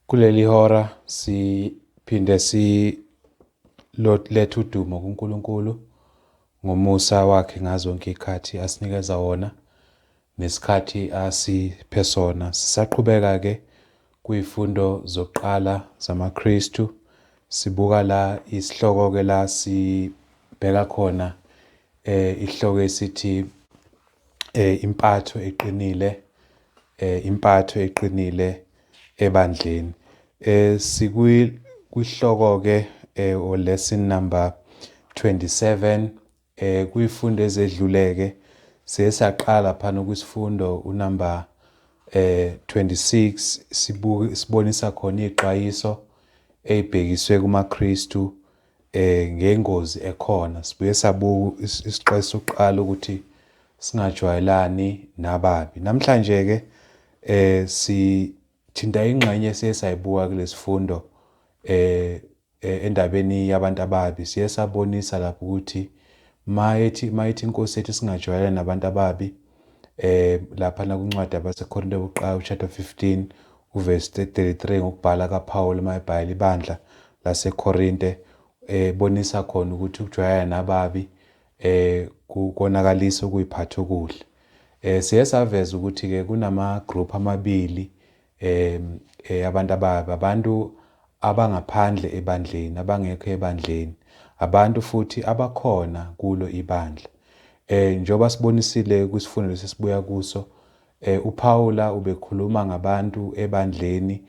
Kuleli hora siphinde silethe udumo kuNkulunkulu ngomusa wakhe ngazonke ikhathi asinikeza wona nesikhathi asiphe sona. Sisaqhubeka-ke kwizifundo zokuqala zamaKristu. Sibuka la isihloko-ke la sibheka khona isihloko esithi impatho eqinile, impatho eqinile ebandleni. Sikwi kwihloko-ke or lesson number 27. Kwifundo ezedlule-ke siye saqala phana kwisifundo unumber 26, sibuke sibonisa khona iy'xwayiso ey'bhekiswe kumaKristu ngengozi ekhona. Sibuye sabuka isixwayiso sokuqala ukuthi singajwayelani nababi. Namhlanje-ke sithinta ingxenye esiye sayibuka kulesifundo endabeni yabantu ababi. Siye sabonisa lapho ukuthi mayethi inkosi ethi singajwayelani nabantu ababi, lapha kuncwadi yabaseKorinte bokuqala chapter 15 uverse 33, ngokubhala kaPaul mayebhalela ibandla laseKorinte, bonisa khona ukuthi ukujwayelana nababi konakalisa ukuyiphatha okuhle. Siye saveza ukuthi ke kunama group amabili abantu ababi, abantu abangaphandle ebandleni, abangekho ebandleni, abantu futhi abakhona kulo ibandla. Njengoba sibonisile kwisifundo lesi sibuya kuso, uPaula ubekhuluma ngabantu ebandleni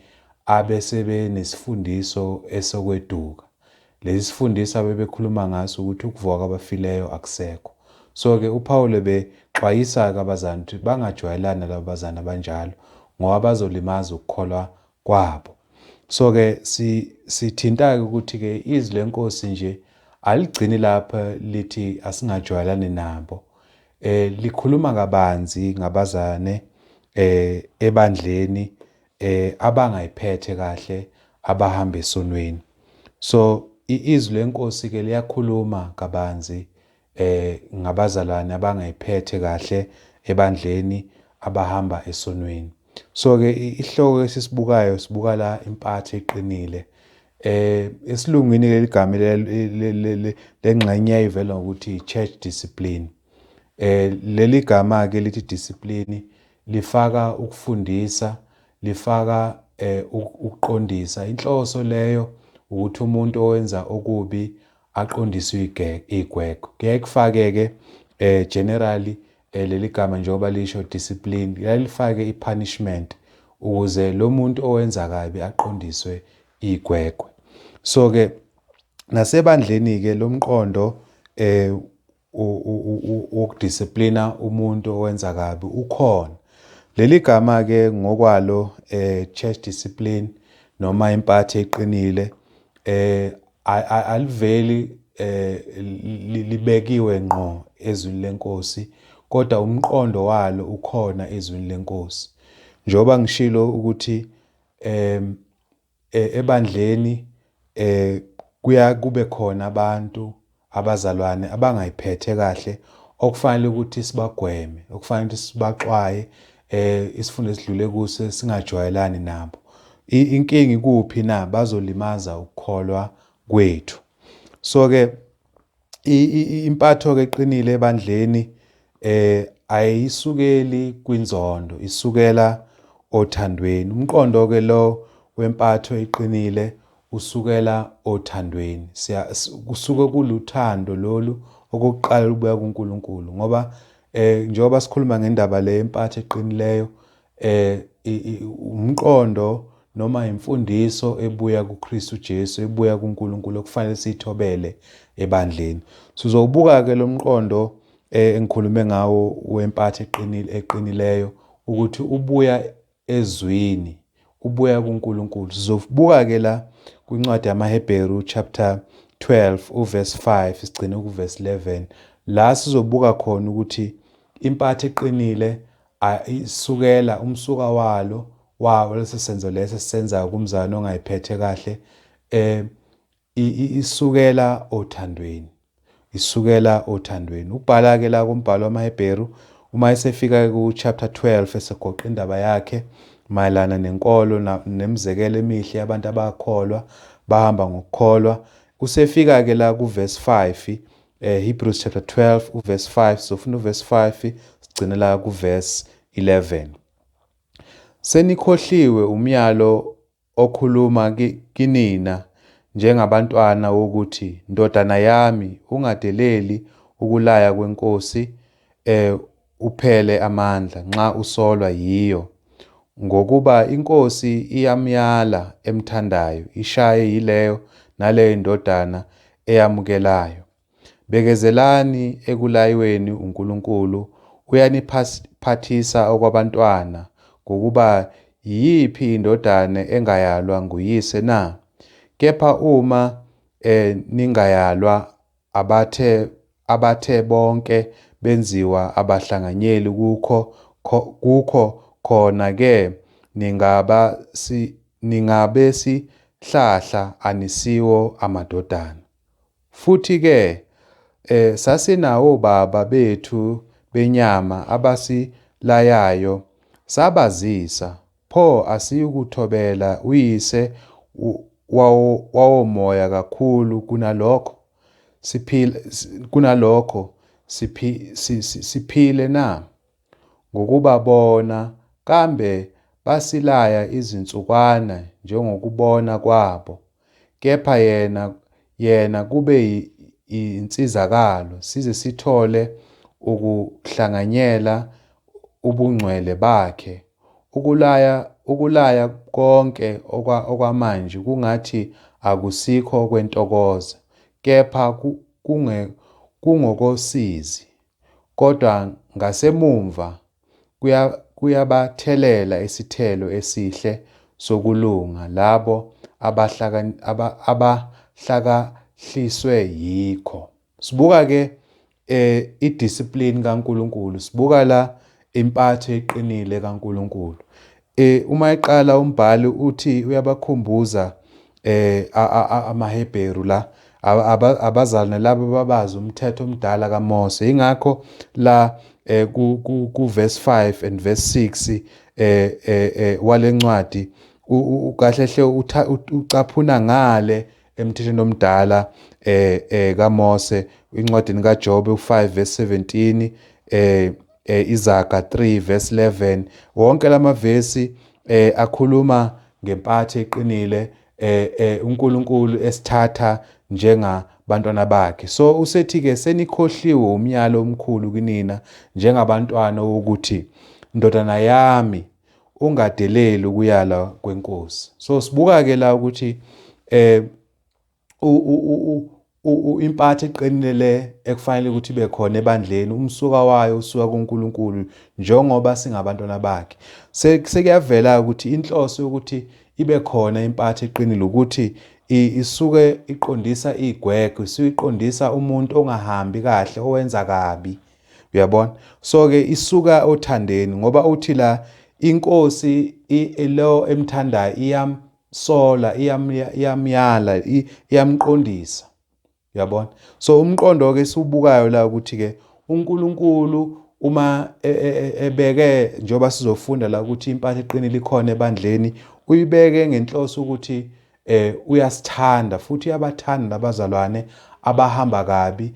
abesebenesifundiso esokweduka. Lesi sifundiso abebekhuluma ngaso ukuthi ukuvuka kwabafileyo akusekho. So-ke uPaul bexwayisa-ke abazali ukuthi bangajwayelani nalabo bazali abanjalo ngoba bazolimaza ukukholwa kwabo. So-ke sithinta-ke ukuthi-ke izwi lenkosi nje aligcini lapha lithi asingajwayelani nabo. Likhuluma kabanzi ngabazane ebandleni abangayiphethe kahle, abahamba esonweni. So izwi lenkosi ke liyakhuluma kabanzi ngabazalwane abangayiphethe kahle ebandleni, abahamba esonweni. So ke ihloko esisibukayo, sibuka la impatho eqinile. Esilungwini leli gama lengxenye yayivela ngokuthi church discipline. Leli gama ke lithi discipline lifaka ukufundisa, lifaka ukuqondisa. Inhloso leyo ukuthi umuntu owenza okubi aqondiswe igwegwe. Kuyaye kufake-ke generally leli gama njengoba lisho discipline, liyalifake i-punishment ukuze lo muntu owenza kabi aqondiswe igwegwe. So ke nasebandleni-ke lo mqondo wokudisciplina umuntu owenza kabi ukhona. Leli gama ke ngokwalo church discipline noma impatho eqinile aliveli libekiwe ngqo ezwini lenkosi, kodwa umqondo walo ukhona ezwini lenkosi. Njengoba ngishilo ukuthi ebandleni kuya kube khona abantu, abazalwane abangayiphethe kahle, okufanele ukuthi sibagweme, okufanele ukuthi sibaxwaye, isifundo esidlule kuso, singajwayelani nabo. Inkinga ikuphi na? Bazolimaza ukukholwa kwethu. So ke impatho ke eqinile ebandleni ayisukeli kwinzondo, isukela othandweni. Umqondo ke lo wempatho eqinile usukela othandweni. Kusuke kuluthando lolu okokuqala lubuya kuNkulunkulu, ngoba njengoba sikhuluma ngendaba le empatho eqinileyo, umqondo noma imfundiso ebuya kuKristu Jesu, ebuya kuNkulunkulu, okufanele siyithobele ebandleni. Sizobuka ke lo mqondo engikhulume ngawo wempatho eqinile eqinileyo ukuthi ubuya ezwini, ubuya kuNkulunkulu. Sizobuka ke la kwincwadi yamaHebheru chapter 12 uverse 5 sigcine kuverse 11, la sizobuka khona ukuthi impatho eqinile isukela umsuka walo wawo leso senzo leso esisenzayo kumzalwane ongayiphethe kahle, isukela othandweni, isukela othandweni. Ubhala ke la kumbhalo wamaHebheru uma esefika ku chapter 12 esegoqa indaba yakhe. mayelana nenkolo nemizekelo emihle yabantu abakholwa bahamba ngokukholwa. Usefika-ke la kuverse 5, Hebrews chapter 12 uverse 5. Sofuna uverse 5 sigcine la kuverse 11. Senikhohliwe umyalo okhuluma kinina njengabantwana wokuthi, ndodana yami, ungadeleli ukulaya kwenkosi, uphele amandla nxa usolwa yiyo, ngokuba inkosi iyamyala emthandayo, ishaye yileyo naleyo indodana eyamukelayo. Bekezelani ekulayweni uNkulunkulu, uyaniphathisa okwabantwana, ngokuba yiyiphi indodana engayalwa nguyise na? Kepha uma ningayalwa abathe bonke benziwa abahlanganyeli kukho khona-ke ningabesihlahla, anisiwo amadodana. Futhi-ke sasinawo baba bethu benyama abasilayayo, sabazisa. Pho asiyukuthobela uyise wawomoya kakhulu kunalokho siphile na? Ngokuba bona kambe basilaya izinsukwana njengokubona kwabo, kepha yena kube insizakalo size sithole ukuhlanganyela ubungcwele bakhe. Ukulaya konke okwamanje kungathi akusikho kwentokozo, kepha kungokosizi, kodwa ngasemumva kuyabathelela isithelo esihle sokulunga labo abahlakahliswe yikho. Sibuka-ke idiscipline kaNkulunkulu, sibuka la impatho eqinile kaNkulunkulu. Uma eqala umbhali uthi uyabakhumbuza amaHebheru la, abazalwane laba babazi umthetho omdala kaMose. Ingakho la ku verse 5 and verse 6 walencwadi kahle hle ucaphuna ngale emthethweni omdala kaMose, incwadini kaJobe u5 verse 17, Izaga 3 verse 11. Wonke lamavesi akhuluma ngempatho eqinile uNkulunkulu esithatha njengabantwana bakhe. So usethi ke senikhohliwe umyalo omkhulu kinina njengabantwana wokuthi, ndodana yami, ungadeleli ukuyala kwenkosi. So sibuka ke la ukuthi impatho eqinile le ekufanele ukuthi ibe khona ebandleni, umsuka wayo usuka kuNkulunkulu njengoba singabantwana bakhe. Sekuyavela ukuthi inhloso yokuthi ibe khona impatho eqinile ukuthi isuke iqondisa igwegwe, isuke iqondisa umuntu ongahambi kahle, owenza kabi. Uyabona? So ke isuka othandeni, ngoba uthi la inkosi lo emthandayo iyamsola, iyamyala, iyamqondisa. Uyabona? So umqondo ke siwubukayo la ukuthi ke uNkulunkulu uma ebeke, njengoba sizofunda la ukuthi impatho eqinile ikhona ebandleni, uyibeke ngenhloso ukuthi uyasithanda futhi uyabathanda labazalwane abahamba kabi.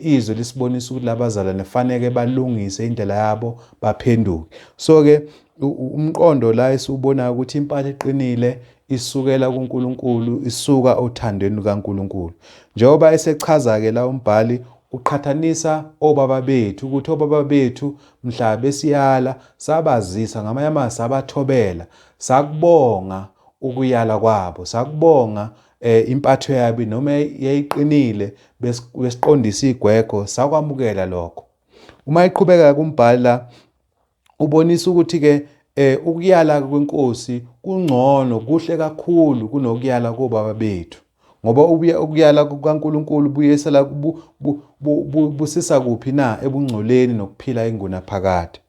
Izwe lisibonisa ukuthi labazalwane faneke balungise indlela yabo, baphenduke. So ke umqondo la esiwubonayo ukuthi impatho eqinile isukela kuNkulunkulu, isuka othandweni lukaNkulunkulu. Njengoba esechaza ke la umbhali, uqhathanisa obaba bethu, ukuthi obaba bethu mhla besiyala sabazisa, ngamanye amazwi sabathobela, sakubonga ukuyala kwabo, sakubonga impatho yabo noma yayiqinile, besiqondisa igwegwe, sakwamukela lokho. Uma eqhubeka kumbhali la ubonisa ukuthi ke ukuyala kwenkosi kungcono, kuhle kakhulu kunokuyala kobaba bethu, ngoba ukuyala kukaNkulunkulu buyisela busisa kuphi na? Ebungcoleni nokuphila ingunaphakade.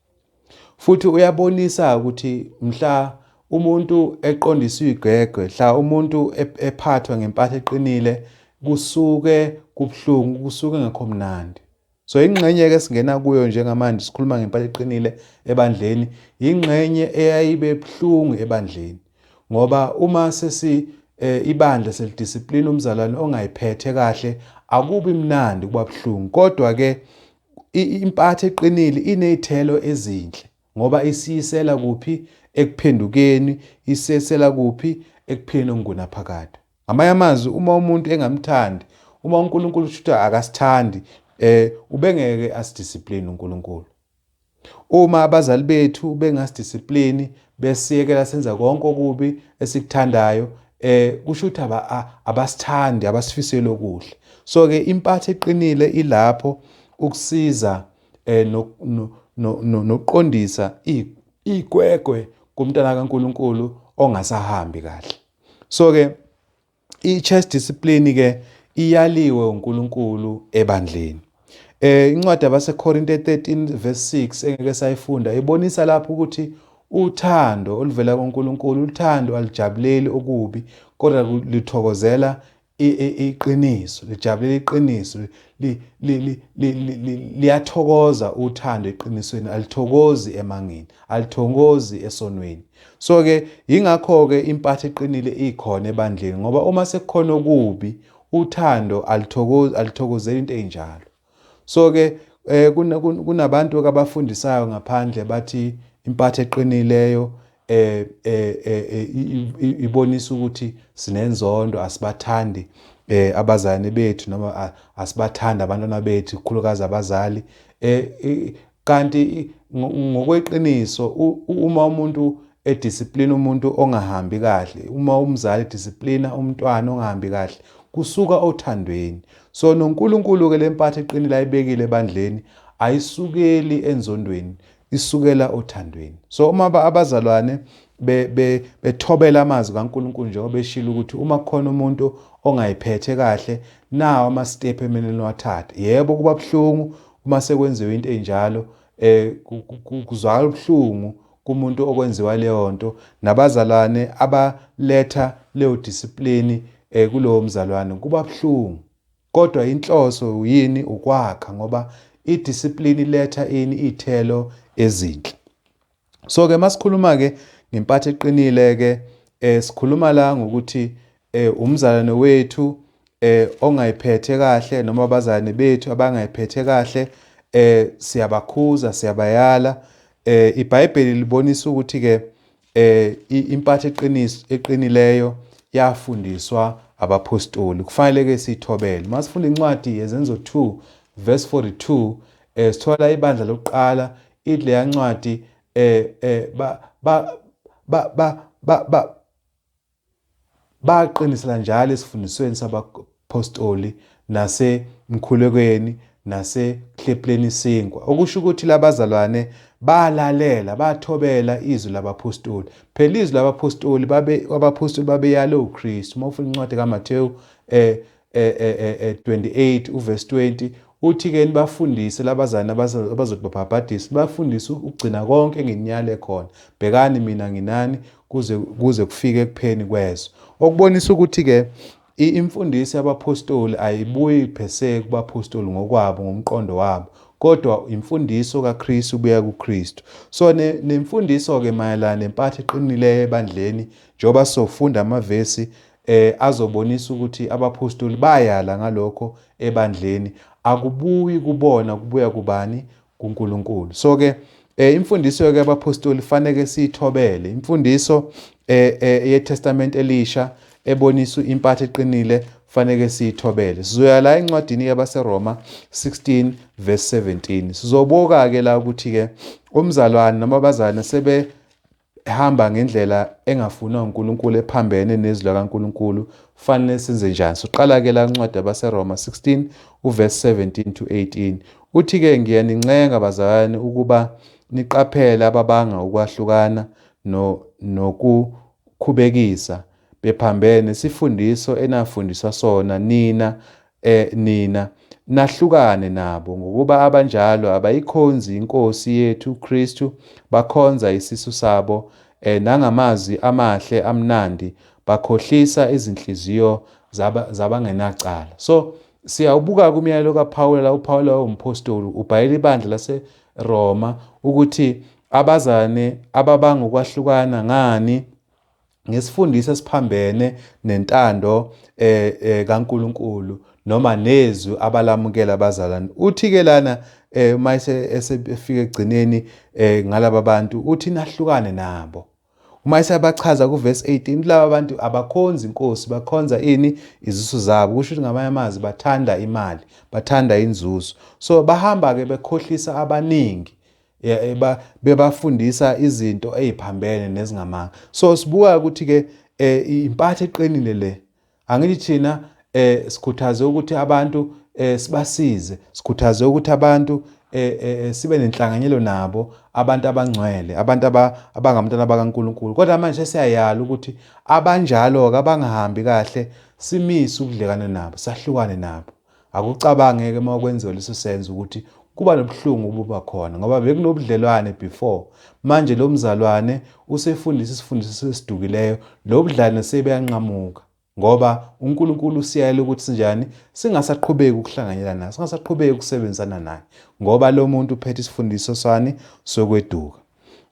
Futhi uyabonisa ukuthi mhla umuntu eqondiswa igwegwe, mhla umuntu ephathwa ngempatho eqinile, kusuke kubuhlungu, kusuke ngekho mnandi. So ingxenye ke singena kuyo njengamanje sikhuluma ngempatho eqinile ebandleni, ingxenye eyayibe buhlungu ebandleni. Ngoba uma sesi ibandla selidiscipline umzalwane ongayiphethe kahle, akubi mnandi, kuba buhlungu. Kodwa ke impatho eqinile inezithelo ezinhle, ngoba isiyisela kuphi? Ekuphendukeni. Isiyisela kuphi? Ekuphileni okungunaphakade. Ngamanye amazwi, uma umuntu engamthandi, uma uNkulunkulu usho ukuthi akasithandi, ubengeke asidiscipline uNkulunkulu. Uma abazali bethu bengasidiscipline, besiyekela senza konke okubi esikuthandayo, kusho ukuthi abasithandi, abasifiseli okuhle. So ke impatho eqinile ilapho ukusiza nokuqondisa igwegwe kumntana kaNkulunkulu ongasahambi kahle. So ke i-church discipline ke iyaliwe uNkulunkulu ebandleni. Incwadi yabaseKorinte 13 verse 6 engeke sayifunda ibonisa lapho ukuthi uthando oluvela kuNkulunkulu, uthando alijabuleli okubi, kodwa lithokozela iqiniso, lijabulela iqiniso, liyathokoza uthando eqinisweni, alithokozi emangeni, alithokozi esonweni. So ke yingakho ke impatho eqinile ikhona ebandleni, ngoba uma sekukhona okubi, uthando alithokozi, alithokozeli into enjalo. So ke kunabantu abafundisayo ngaphandle bathi impatho eqinileyo ibonisa ukuthi sinenzondo, asibathandi abazali bethu, noma asibathandi abantwana bethu, khulukazi abazali. Kanti ngokweqiniso, uma umuntu ediscipline umuntu ongahambi kahle, uma umzali ediscipline umntwana ongahambi kahle, kusuka othandweni. So noNkulunkulu ke lempatho eqinile ayibekile ebandleni ayisukeli enzondweni, isukela othandweni. So uma abazalwane bethobela amazwi kaNkulunkulu, njengoba beshilo ukuthi uma kukhona umuntu ongayiphethe kahle, nawo ama step emele niwathathe. Yebo, kuba buhlungu uma sekwenziwe into enjalo, kuzwakala ubuhlungu kumuntu okwenziwa leyo nto, nabazalwane abaletha leyo discipline kulowo mzalwane kuba buhlungu. Kodwa inhloso yini? Ukwakha, ngoba idiscipline iletha ini? Ithelo ezinhle. So ke masikhuluma ke ngempatho eqinile ke, sikhuluma la ngokuthi umzalwane wethu ongayiphethe kahle, noma abazalwane bethu abangayiphethe kahle, siyabakhuza, siyabayala. IBhayibheli libonisa ukuthi ke impatho eqinileyo yafundiswa abapostoli, kufanele ke siyithobele. Masifunda incwadi yeZenzo 2 verse 42, sithola ibandla lokuqala, ithi leya ncwadi ba ba ba ba ba baqinisela njalo esifundisweni sabapostoli nasemkhulekweni nasekuhlephuleni isinkwa, okusho ukuthi labazalwane balalela, bathobela izwi labapostoli. Phela izwi labapostoli, babe abapostoli babeyale uKristu. Uma ufunda incwadi kaMathewu 28 uverse 20, uthi ke nibafundise labazalwane abazothi babhabhadise, nibafundise ukugcina konke enginiyale khona, bhekani mina nginani kuze kufike ekupheni kwezwe. Okubonisa ukuthi ke imfundiso yabapostoli ayibuyi phese kubapostoli ngokwabo, ngomqondo wabo, kodwa imfundiso kaKristu buya kuKristu. So nemfundiso ke mayelana nempatho eqinileyo ebandleni, njengoba sofunda amavesi azobonisa ukuthi abapostoli bayala ngalokho ebandleni, akubuyi kubona, kubuya kubani? kuNkulunkulu. So ke imfundiso ke abapostoli fanele siyithobele. Imfundiso yeTestament elisha ebonisa impatho eqinile fanele siyithobele. Sizoya la encwadini yabaseRoma 16 verse 17. Sizobuka ke la ukuthi ke umzalwane noma abazalwane sebe hamba ngendlela engafunwa uNkulunkulu, ephambene nezwi likaNkulunkulu, fanele senze njani. Soqala ke la incwadi yabaseRoma 16 uverse 17 to 18. Uthi ke, ngiyanincenga bazalwane ukuba niqaphele ababanga ukwahlukana nokukhubekisa, bephambene sifundiso enafundiswa sona nina, nina nahlukane nabo, ngokuba abanjalo abayikhonzi inkosi yethu uKristu, bakhonza isisu sabo, nangamazwi amahle amnandi bakhohlisa izinhliziyo zabangenacala. So Siyawubuka kumyalelo kaPawula la, uPawula umphostoli ubhalela ibandla laseRoma ukuthi abazane ababanga ukwahlukana ngani ngesifundiso esiphambene nentando kaNkuluNkulu noma nezwi abalamukela abazalwane. Uthi ke lana uma esefika ekugcineni ngalaba bantu, uthi nahlukane nabo. Uma esebachaza kuvesi 18, laba bantu abakhonzi inkosi, bakhonza ini? Izisu zabo. Kusho ukuthi ngamanye amazwi bathanda imali, bathanda inzuzo. So bahamba-ke bekhohlisa abaningi, bebafundisa izinto ey'phambene nezingamanga. So sibuka ukuthi-ke impatho eqinile le. Angithi thina sikhuthaze ukuthi abantu sibasize, sikhuthaze ukuthi abantu sibe nenhlanganyelo nabo, abantu abangcwele, abantu abangabantwana bakaNkulunkulu. Kodwa manje siyayala ukuthi abanjalo-ke abangahambi kahle simise ubudlelwane nabo, sahlukane nabo. Akucabange-ke uma kwenziwa leso senzo ukuthi kuba nobuhlungu obuba khona, ngoba bekunobudlelwane before. Manje lo mzalwane usefundisa isifundiso esidukileyo, lo budlelwane sebuyanqamuka, ngoba uNkulunkulu usiyayela ukuthi sinjani, singasaqhubeki ukuhlanganyela naye, singasaqhubeki ukusebenzisana naye, ngoba lo muntu uphethe isifundiso sani sokweduka.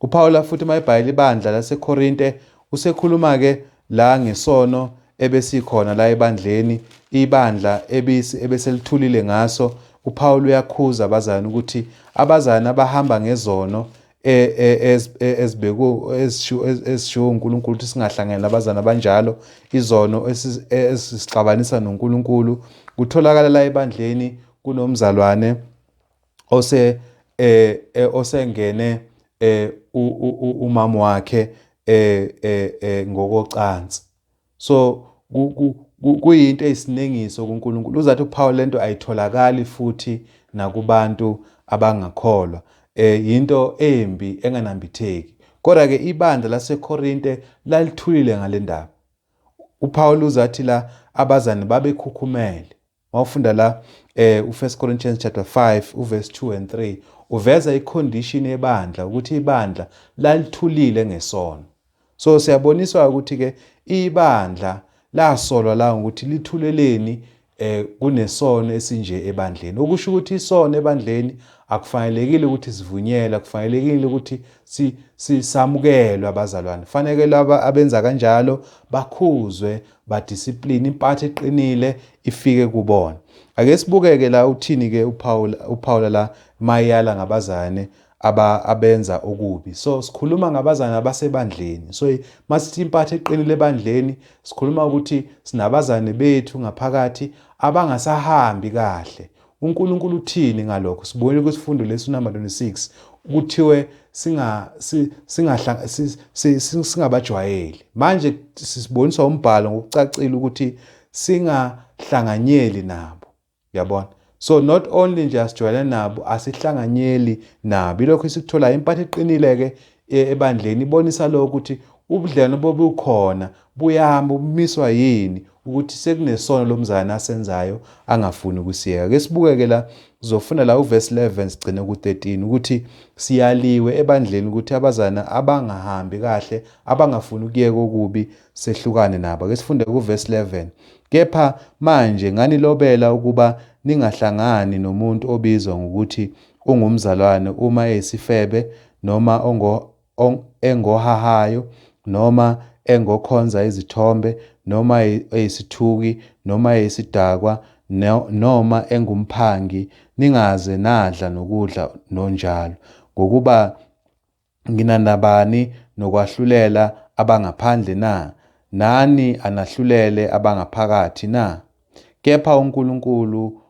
UPawula futhi uma ebhalela ibandla laseKorinte usekhuluma-ke la ngesono ebesikhona la ebandleni, ibandla ebeselithulile ngaso. UPawulu uyakhuza abazalwane ukuthi abazalwane abahamba ngezono ezibekwe ezishiwo uNkulunkulu ukuthi singahlangani nabazalwane abanjalo, izono esisixabanisa noNkulunkulu. Kutholakala la ebandleni kunomzalwane ose osengene umama wakhe ngokocansi. So kuyinto eyisinengiso kuNkulunkulu. Uzathi uPaul lento ayitholakali futhi nakubantu abangakholwa. Yinto embi enganambitheki. Kodwa ke ibandla laseKorinte lalithulile ngale ndaba. UPaul uzathi la abazane babekhukhumele. Mawufunda la u1 Corinthians chapter 5 uverse 2 and 3 uveza icondition yebandla ukuthi ibandla lalithulile ngesono. So siyaboniswa ukuthi ke ibandla lasolwa la ngokuthi lithuleleni kunesono esinje ebandleni. Okusho ukuthi isono ebandleni akufanelekile ukuthi sivunyelwe, akufanelekile ukuthi sisamukelwe abazalwane. Fanele laba abenza kanjalo bakhuzwe, badiscipline, impatho eqinile ifike kubona. Ake sibukeke la uthini ke uPaul la mayala ngabazane abenza okubi. So sikhuluma ngabazane abasebandleni. So masithi impatho eqinile ebandleni, sikhuluma ukuthi sinabazane bethu ngaphakathi abangasahambi kahle. uNkulunkulu uthini ngalokho? Sibonile kwisifundo lesi number 26 kuthiwe singabajwayeli. Manje sisiboniswa umbhalo ngokucacile ukuthi singahlanganyeli nabo. Uyabona? So not only nje asijwayele nabo, asihlanganyeli nabo. Ilokho esikutholayo, impatho eqinile ke ebandleni ibonisa lokho ukuthi ubudlelwano bobukhona buyama, bumiswa yini ukuthi sekunesono lomzalwane asenzayo angafuni ukusiyeka. Ke sibukeke la, uzofunda la uverse 11 sigcine ku-13 ukuthi siyaliwe ebandleni ukuthi abazalwane abangahambi kahle, abangafuni ukuyeka okubi, sehlukane nabo. Ake sifunde kuverse 11. Kepha manje nganilobela ukuba ningahlangani nomuntu obizwa ngokuthi ungumzalwane uma eyisifebe noma engohahayo noma engokhonza izithombe noma eyisithuki noma eyisidakwa noma engumphangi, ningaze nadla nokudla nonjalo. Ngokuba nginandabani nokwahlulela abangaphandle na? Nani anahlulele abangaphakathi na? Kepha uNkulunkulu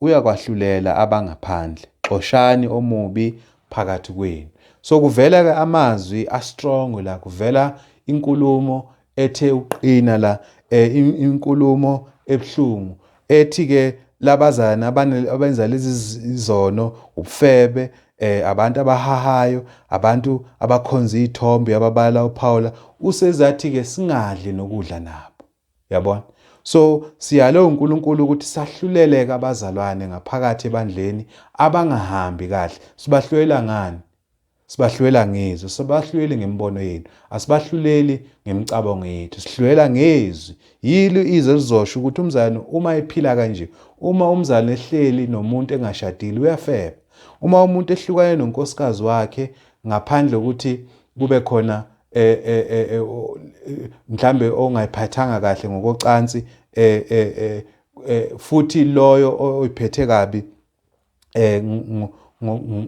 uyakwahlulela abangaphandle. Xoshani omubi phakathi kwenu. So kuvela ke amazwi astrong la, kuvela inkulumo ethe uqina la, inkulumo ebuhlungu ethi ke labazana abenza lezi izono, ubufebe, abantu abahahayo, abantu abakhonza izithombe, ababala uPaula usezathi ke singadli nokudla nabo. Yabona? So siyale uNkulunkulu ukuthi sahluleleke abazalwane ngaphakathi ebandleni abangahambi kahle. Sibahlulela ngani? Sibahlulela ngezwi, sibahluleli ngemibono yethu, asibahluleli ngemicabango yethu, sihlulela ngezwi. Yilo izwi elizosho ukuthi umzalwane uma ephila kanje, uma umzalwane ehleli nomuntu engashadile uyafeba. Uma umuntu ehlukane nonkosikazi wakhe ngaphandle ukuthi kube khona mhlambe ongayiphathanga kahle ngokocansi, futhi loyo oyiphethe kabi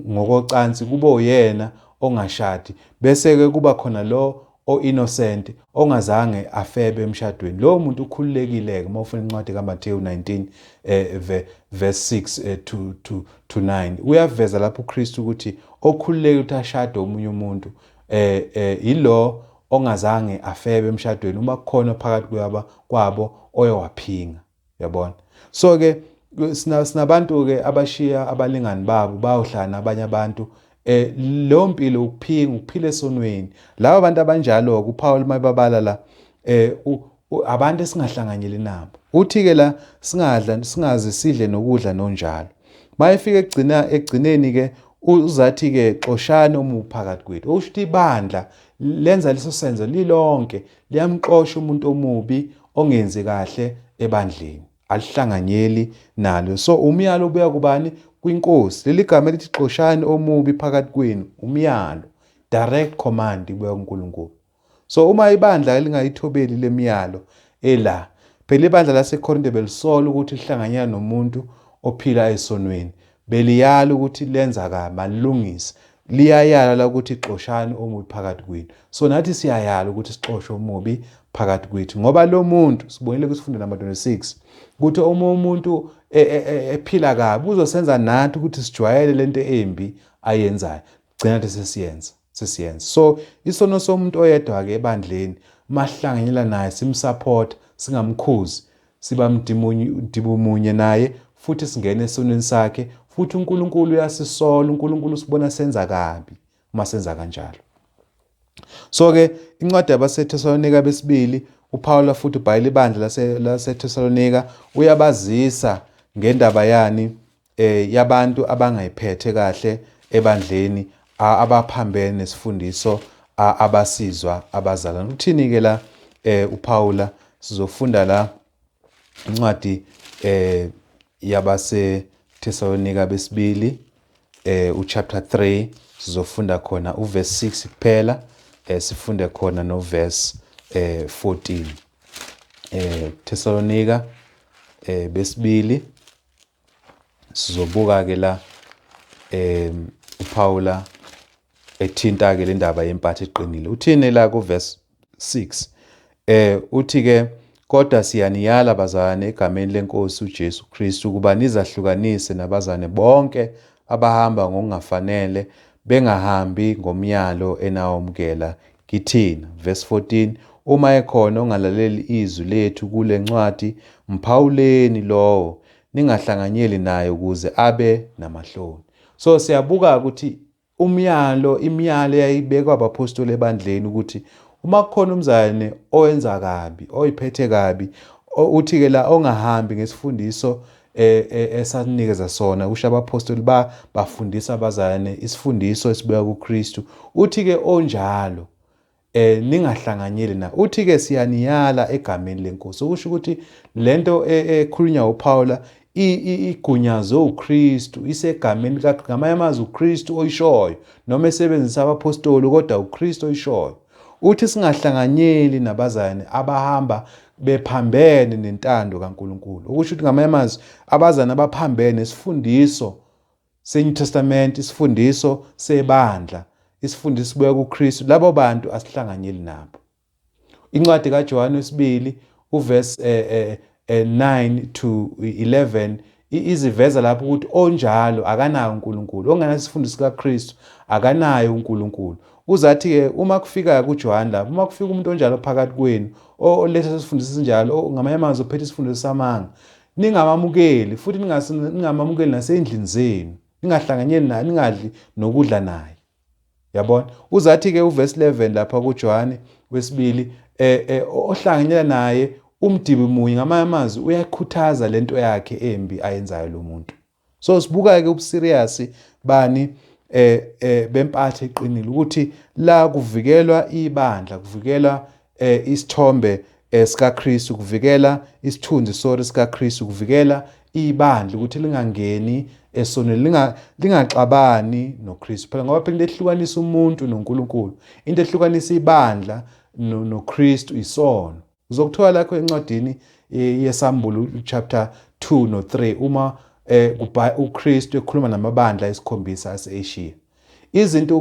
ngokocansi kube uyena ongashadi, bese ke kuba khona lo o-innocent ongazange afebe emshadweni, lowo muntu ukhululekile-ke. Uma ufuna incwadi kaMathewu 19 verse 6 to 9, uyaveza lapho uKristu ukuthi okhululekile ukuthi ashade omunye umuntu yilo ongazange afebe emshadweni, uma kukhona phakathi kwabo oyowaphinga. Yabona? So ke sinabantu ke abashiya abalingani babo bayohlala nabanye abantu. Leyo mpilo ukuphinga, ukuphila esonweni. Laba bantu abanjalo uPaul mayibabala la, abantu esingahlanganyeli nabo. Uthi ke la singadla, singaze sidle nokudla nonjalo. Mayefika egcineni ke uzathi ke xoshani omubi phakathi kwethu. Okusho ukuthi ibandla lenza leso senzo lilonke, liyamxosha umuntu omubi ongenzi kahle ebandleni, alihlanganyeli nalo. So umyalo ubuya kubani? KwiNkosi. Leli gama elithi xoshani omubi phakathi kwenu, umyalo, direct command ibuya kuNkulunkulu. So uma ibandla lingayithobeli lemiyalo ela, phela ibandla laseKorinte belisola ukuthi lihlanganyela nomuntu ophila esonweni, beliyala ukuthi lenza kabi, malilungise. Liyayala la ukuthi xoshani omubi phakathi kwenu. So nathi siyayala ukuthi sixoshe omubi phakathi kwethu, ngoba lo muntu sibonile kwisifundo number 26 ukuthi uma umuntu ephila kabi uzosenza nathi ukuthi sijwayele lento embi ayenzayo, gcina nathi sesiyenza. So isono somuntu oyedwa-ke ebandleni, mahlanganyela naye, simsupport, singamkhuzi, siba mdibumunye naye futhi singene esonweni sakhe, futhi uNkulunkulu uyasisola, uNkulunkulu usibona senza kabi uma senza kanjalo. So ke incwadi yabaseThesalonika besibili, uPaul futhi ubhalela ibandla laseThesalonika, uyabazisa ngendaba yani yabantu abangayiphethe kahle ebandleni, abaphambene nesifundiso abasizwa abazalwane. Uthini ke la uPaula? Sizofunda la incwadi yabaseThesalonika besibili, uchapter 3, sizofunda khona uverse 6 kuphela, sifunde khona no verse 14. Thesalonika besibili, sizobuka ke la uPaula ethinta ke le ndaba yempatho eqinile. Uthini la ku verse 6? Uthi ke, kodwa siyaniyala bazalwane egameni lenkosi uJesu Kristu ukuba nizahlukanise nabazalwane bonke abahamba ngokungafanele, bengahambi ngomyalo enawamukela kithina. Verse 14, uma ekhona ongalaleli izwi lethu kule ncwadi, mphawuleni lowo, ningahlanganyeli naye ukuze abe namahloni. So siyabuka ukuthi umyalo, imiyalo eyayibekwa abaphostoli ebandleni ukuthi uma kukhona umzalwane owenza kabi, oyiphethe kabi, uthi ke la ongahambi ngesifundiso esanikeza sona, kusho abaphostoli bafundisa abazalwane isifundiso esibuya kuKristu. Uthi ke onjalo ningahlanganyeli na. Uthi ke siyaniyala egameni lenkosi, okusho ukuthi lento ekhulunywa uPaula igunyazwe uKristu, isegameni kaKristu. Ngamanye amazwi uKristu oyishoyo, noma esebenzisa abaphostoli, kodwa uKristu oyishoyo. Uthi singahlanganyeli nabazalwane abahamba bephambene nentando kaNkulunkulu, okusho ukuthi ngamanye amazwi abazalwane abaphambene nesifundiso seNew Testament, isifundiso sebandla, isifundiso sibuya kuKristu, labo bantu asihlanganyeli nabo. Incwadi kaJohane wesibili uverse 9 to 11 iziveza lapho ukuthi onjalo akanayo uNkulunkulu, ongenasifundiso sikaKristu akanayo uNkulunkulu. Uzathi ke uma kufika kuJohane lapho, uma kufika umuntu onjalo phakathi kwenu oletha isifundiso esinjalo, ngamanye amazwi ophethe isifundiso samanga, ningamamukeli, futhi ningamamukeli nasendlini zenu, ningahlanganyeli naye, ningadli nokudla naye. Yabona? Uzathi ke uverse 11 lapha kuJohane wesibili, ohlanganyela naye umdibi munye, ngamanye amazwi uyakhuthaza lento yakhe embi ayenzayo lo muntu. So sibuka ke ubuserious bani bempatho eqinile, ukuthi la kuvikelwa ibandla, kuvikelwa isithombe sikaKristu, kuvikela isithunzi sori sikaKristu, kuvikela ibandla ukuthi lingangeni esonweni, lingaxabani noKristu. Phela ngoba phela into ehlukanisa umuntu noNkulunkulu, into ehlukanisa ibandla noKristu isono. Uzokuthola lakho encwadini yeSambulo chapter 2 no 3 uma uKristu ekhuluma namabandla esikhombisa ase-Asia. Izinto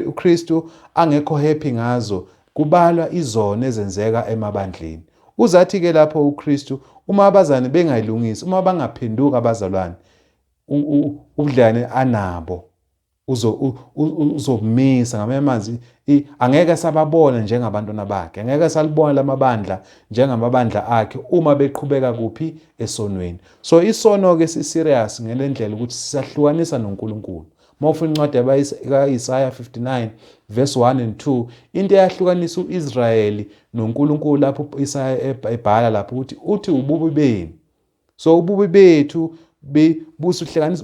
uKristu angekho happy ngazo kubalwa izono ezenzeka emabandleni. Uzathi-ke lapho uKristu, uma abazalwane bengayilungisi, uma bangaphenduka abazalwane, ubudlelwane anabo uzobumisa. Ngamanye amazwi, angeke sababona njengabantwana bakhe, angeke salibona lamabandla njengamabandla akhe uma beqhubeka kuphi esonweni. So isono-ke si-serious ngale ndlela ukuthi sisahlukanisa noNkulunkulu. Uma ufuna incwadi ka-Isaya 59 verse 1 and 2, into eyahlukanisa u-Israyeli noNkulunkulu lapho u-Isaya ebhala lapho ukuthi uthi ububi benu. So ububi bethu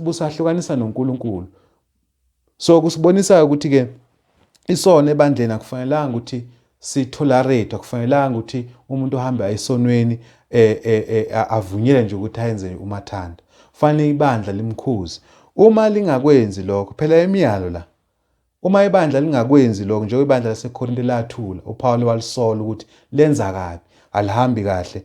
busahlukanisa noNkulunkulu. So kusibonisa ukuthi-ke isono ebandleni akufanelanga ukuthi sitolerate, akufanelanga ukuthi umuntu ohambe esonweni avunyelwe nje ukuthi ayenze umathanda. Kufanele ibandla limkhuze. Uma lingakwenzi lokho, phela imiyalo la, uma ibandla lingakwenzi lokho, njengoba ibandla laseKorinte lathula, uPawulu walisola ukuthi lenza kabi, alihambi kahle.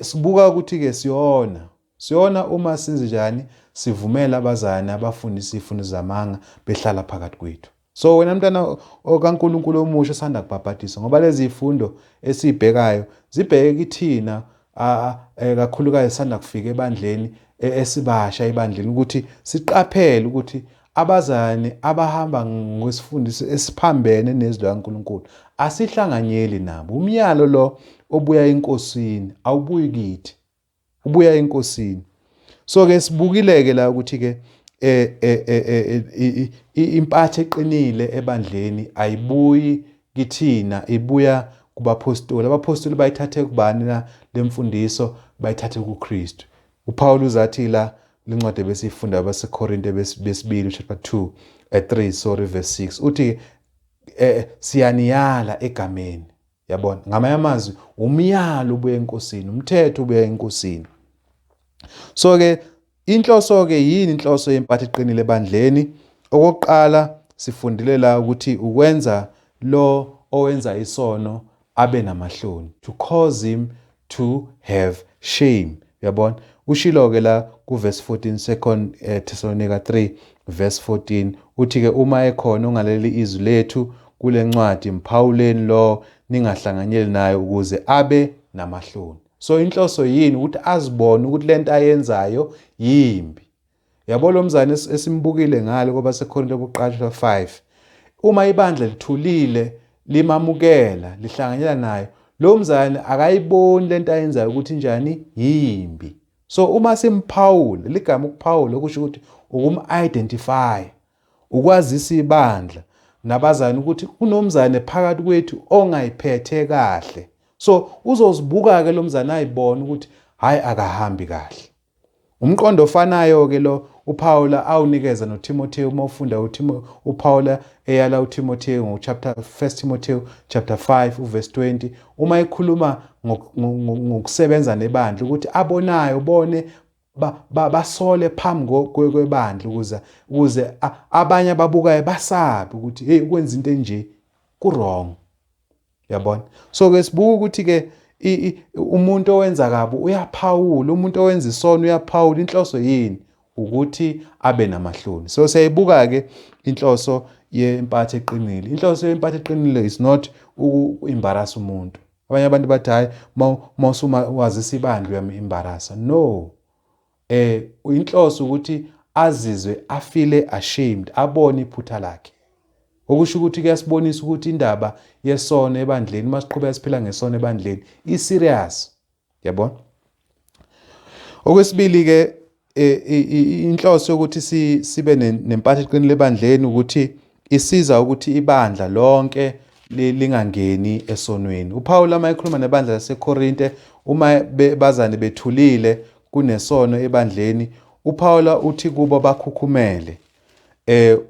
Sibuka ukuthi-ke siyona. Siyona uma senze njani, sivumela abazalwane abafundisa izifundo zamanga behlala phakathi kwethu. So wena mntwana kaNkulunkulu omusha osanda kubhabhadiswa, ngoba lezi zifundo esibhekayo zibheke kithina kakhulukazi sanda kufika ebandleni, esibasha ebandleni, ukuthi siqaphele ukuthi abazalwane abahamba ngesifundiso esiphambene nezwi likaNkulunkulu asihlanganyeli nabo. Umyalo lo obuya eNkosini awubuyi kithi, ubuya eNkosini. So ke sibukile-ke la ukuthi-ke impatho eqinile ebandleni ayibuyi kithina, ibuya kubapostoli. Abapostoli bayithathe kubani na lemfundiso? Bayithathe kuKristu. uPaul uzathi la lencwadi ebesiyifunda abaseKorinte besibili chapter 2 3 sorry verse 6 uthi siyaniyala egameni. Yabona, ngamanye amazwi umyalo ubuya eNkosini, umthetho ubuya eNkosini. So ke inhloso ke yini inhloso yempatho eqinile ebandleni? Okokuqala sifundile la ukuthi ukwenza lo owenza isono abe namahloni, to cause him to have shame. Uyabona, ushilo ke la ku verse 14, second Thessalonica 3 verse 14, uthi ke uma ekhona ongaleli izwi lethu kule ncwadi, mphawuleni lo ningahlanganyeli naye ukuze abe namahloni. So inhloso yini? Ukuthi azibone ukuthi lento ayenzayo yimbi. Yabo lo mzane esimbukile ngale kwabaseKorinte bokuqala 5, uma ibandla lithulile limamukela lihlanganyela naye, lo mzane akayiboni lento ayenzayo ukuthi njani, yimbi. So uma simphawula, ligama ukuphawula okusho ukuthi ukum-identify, ukwazisa ibandla nabazane ukuthi kunomzane phakathi kwethu ongayiphethe kahle. So uzozibuka-ke lo mzane ayibone ukuthi hhayi akahambi kahle. Umqondo ofanayo-ke lo uPaula awunikeza noTimotheo. Uma ufunda uPaula eyala uTimotheo ngo-chapter 1 Timotheo chapter 5 uverse 20, uma ekhuluma ngokusebenza nebandla ukuthi abonayo bone basole phambi kwebandla ukuze abanye ababukayo basabe ukuthi hey ukwenza into enje ku wrong. Yabona? So ke sibuka ukuthi ke umuntu owenza kabi uyaphawula, umuntu owenza isono uyaphawula. Inhloso yini? Ukuthi abe namahloni. So siyayibuka ke inhloso yempatho eqinile. Inhloso yempatho eqinile is not uku-embarrass umuntu. Abanye abantu bathi hayi mawusuma wazisa ibandla uyam-embarrassa. No. Inhloso ukuthi azizwe afile ashamed, abone iphutha lakhe. Okusho ukuthi kuyasibonisa ukuthi indaba yesono ebandleni, uma siqhubeka siphila ngesono ebandleni, i-serious. Yabona? Okwesibili ke inhloso yokuthi sibe nempatho eqinile ebandleni ukuthi isiza ukuthi ibandla lonke lingangeni esonweni. uPaul uma ekhuluma nebandla laseKorinte, uma bazane bethulile kunesono ebandleni, uPaul uthi kubo bakhukhumele.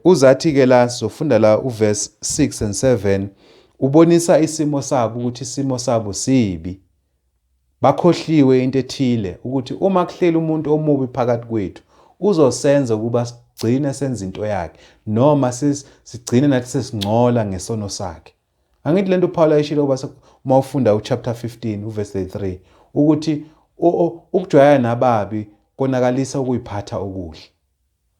Uzathi ke la sizofunda la uverse 6 and 7 ubonisa isimo sabo ukuthi isimo sabo sibi. Bakhohliwe into ethile ukuthi uma kuhleli umuntu omubi phakathi kwethu uzosenza ukuba sigcine senza into yakhe noma sigcine nathi sesingcola ngesono sakhe. Angithi lento uPaul ayishilo kuba uma ufunda uchapter 15 uverse 33 ukuthi ukujwayela nababi konakalisa ukuyiphatha okuhle.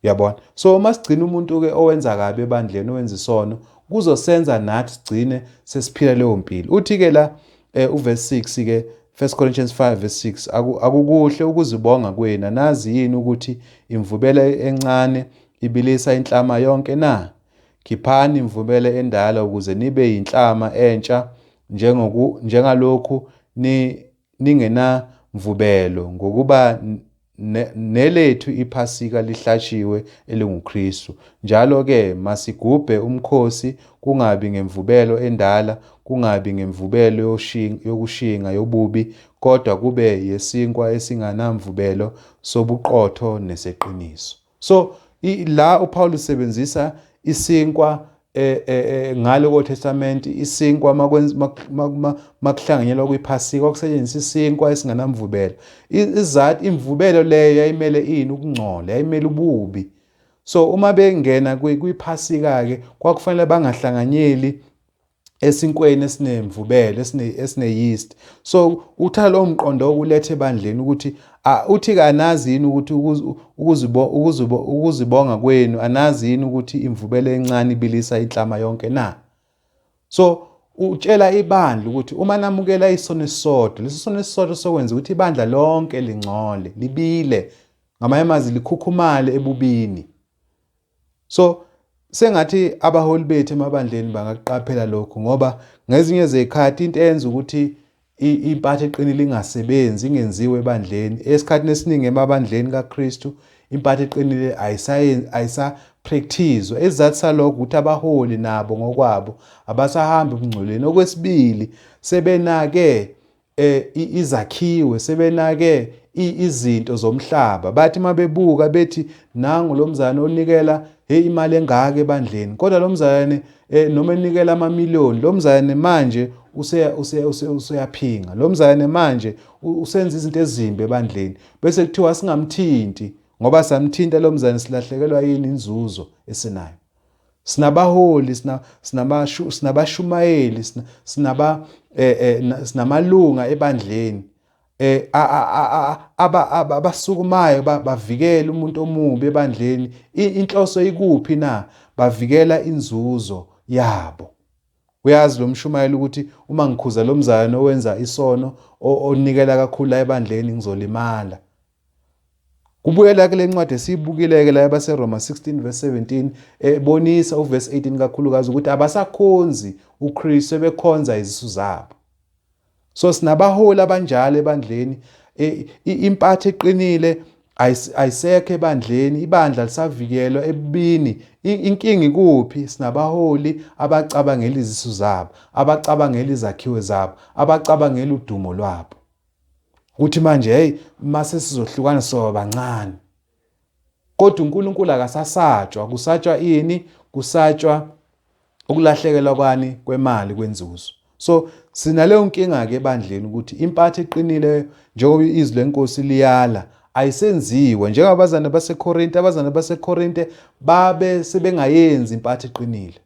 Uyabona? So uma sigcina umuntu ke owenza kabi ebandleni owenza isono kuzosenza nathi sigcine sesiphila leyo mpilo. Uthi ke la uverse 6 ke 1 Corinthians 5 verse 6 akukuhle ukuzibonga kwenu nazi yini ukuthi imvubelo encane ibilisa inhlama yonke na? Khiphani imvubelo endala ukuze nibe yinhlama entsha njengalokhu ningenamvubelo ngokuba nelethu iPhasika lihlatshiwe elinguKristu. Njalo-ke masigubhe umkhosi kungabi ngemvubelo endala, kungabi ngemvubelo yokushinga yobubi, kodwa kube yesinkwa esinganamvubelo sobuqotho neseqiniso. So la uPaul usebenzisa isinkwa ngalo koTestament isinkwa makuhlanganyelwa kwiPhasika kwakusetshenziswa isinkwa esinganamvubelo. Izathu imvubelo leyo yayimele ini ukungcola, yayimele ububi. So uma bengena kwiPhasika ke kwakufanele bangahlanganyeli esinkweni esinemvubelo esine-yeast. So uthatha lowo mqondo okuletha ebandleni ukuthi uthi kanazi yini ukuthi ukuzibonga kwenu anazi yini ukuthi imvubelo encane ibilisa inhlama yonke na? So utshela ibandla ukuthi uma namukela isono esisodwa, leso sono esisodwa sokwenza ukuthi ibandla lonke lingcole, libile, ngamanye amazwi likhukhumale ebubini. So sengathi abaholi bethu emabandleni bangakuqaphela lokhu ngoba ngezinye zezikhathi into eyenza ukuthi impatho eqinile ingasebenzi ingenziwe ebandleni esikhathini esiningi emabandleni kaKristu impatho eqinile ayisa-practice-wa. Isizathu salokho ukuthi abaholi nabo ngokwabo abasahambi ebungcweleni. Okwesibili sebenake izakhiwe sebenake izinto zomhlaba bathi mabebuka bethi nangu lo mzalwane onikela hey imali engaka ebandleni kodwa lo mzalwane noma enikela amamiliyoni lo mzalwane manje useyaphinga lo mzalwane manje usenza izinto ezimbi ebandleni bese kuthiwa singamthinti ngoba samthinta lo mzalwane silahlekelwa yini inzuzo esinayo. Sinabaholi, sinabashumayeli, sinaba sinamalunga ebandleni abasukumayo bavikela umuntu omubi ebandleni. Inhloso ikuphi na? Bavikela inzuzo yabo. Uyazi lo mshumayeli ukuthi uma ngikhuza lo mzalwane owenza isono onikela kakhulu la ebandleni ngizolimala. Kubuyela kule ncwadi esiyibukile-ke la yabaseRoma 16 verse 17 ebonisa uverse 18 kakhulukazi ukuthi abasakhonzi uKristu sebekhonza izisu zabo. So sinabaholi abanjalo ebandleni, impatho eqinile ayisekho ebandleni, ibandla lisavikelwa ebubini. Inkinga ikuphi? Sinabaholi abacabangela izisu zabo, abacabangela izakhiwo zabo, abacabangela udumo lwabo. Kuthi manje hey mase sizohlukana soba bancane. Kodwa uNkulunkulu akasasatshwa, kusatshwa ini? Kusatshwa ukulahlekelwa kwani kwemali kwenzuzo. So sinaleyo nkinga ke ebandleni ukuthi impatho eqinile njengoba izwi lenkosi liyala ayisenziwe njengabazane baseKorinte. Abazane baseKorinte babe sebengayenzi impatho eqinile.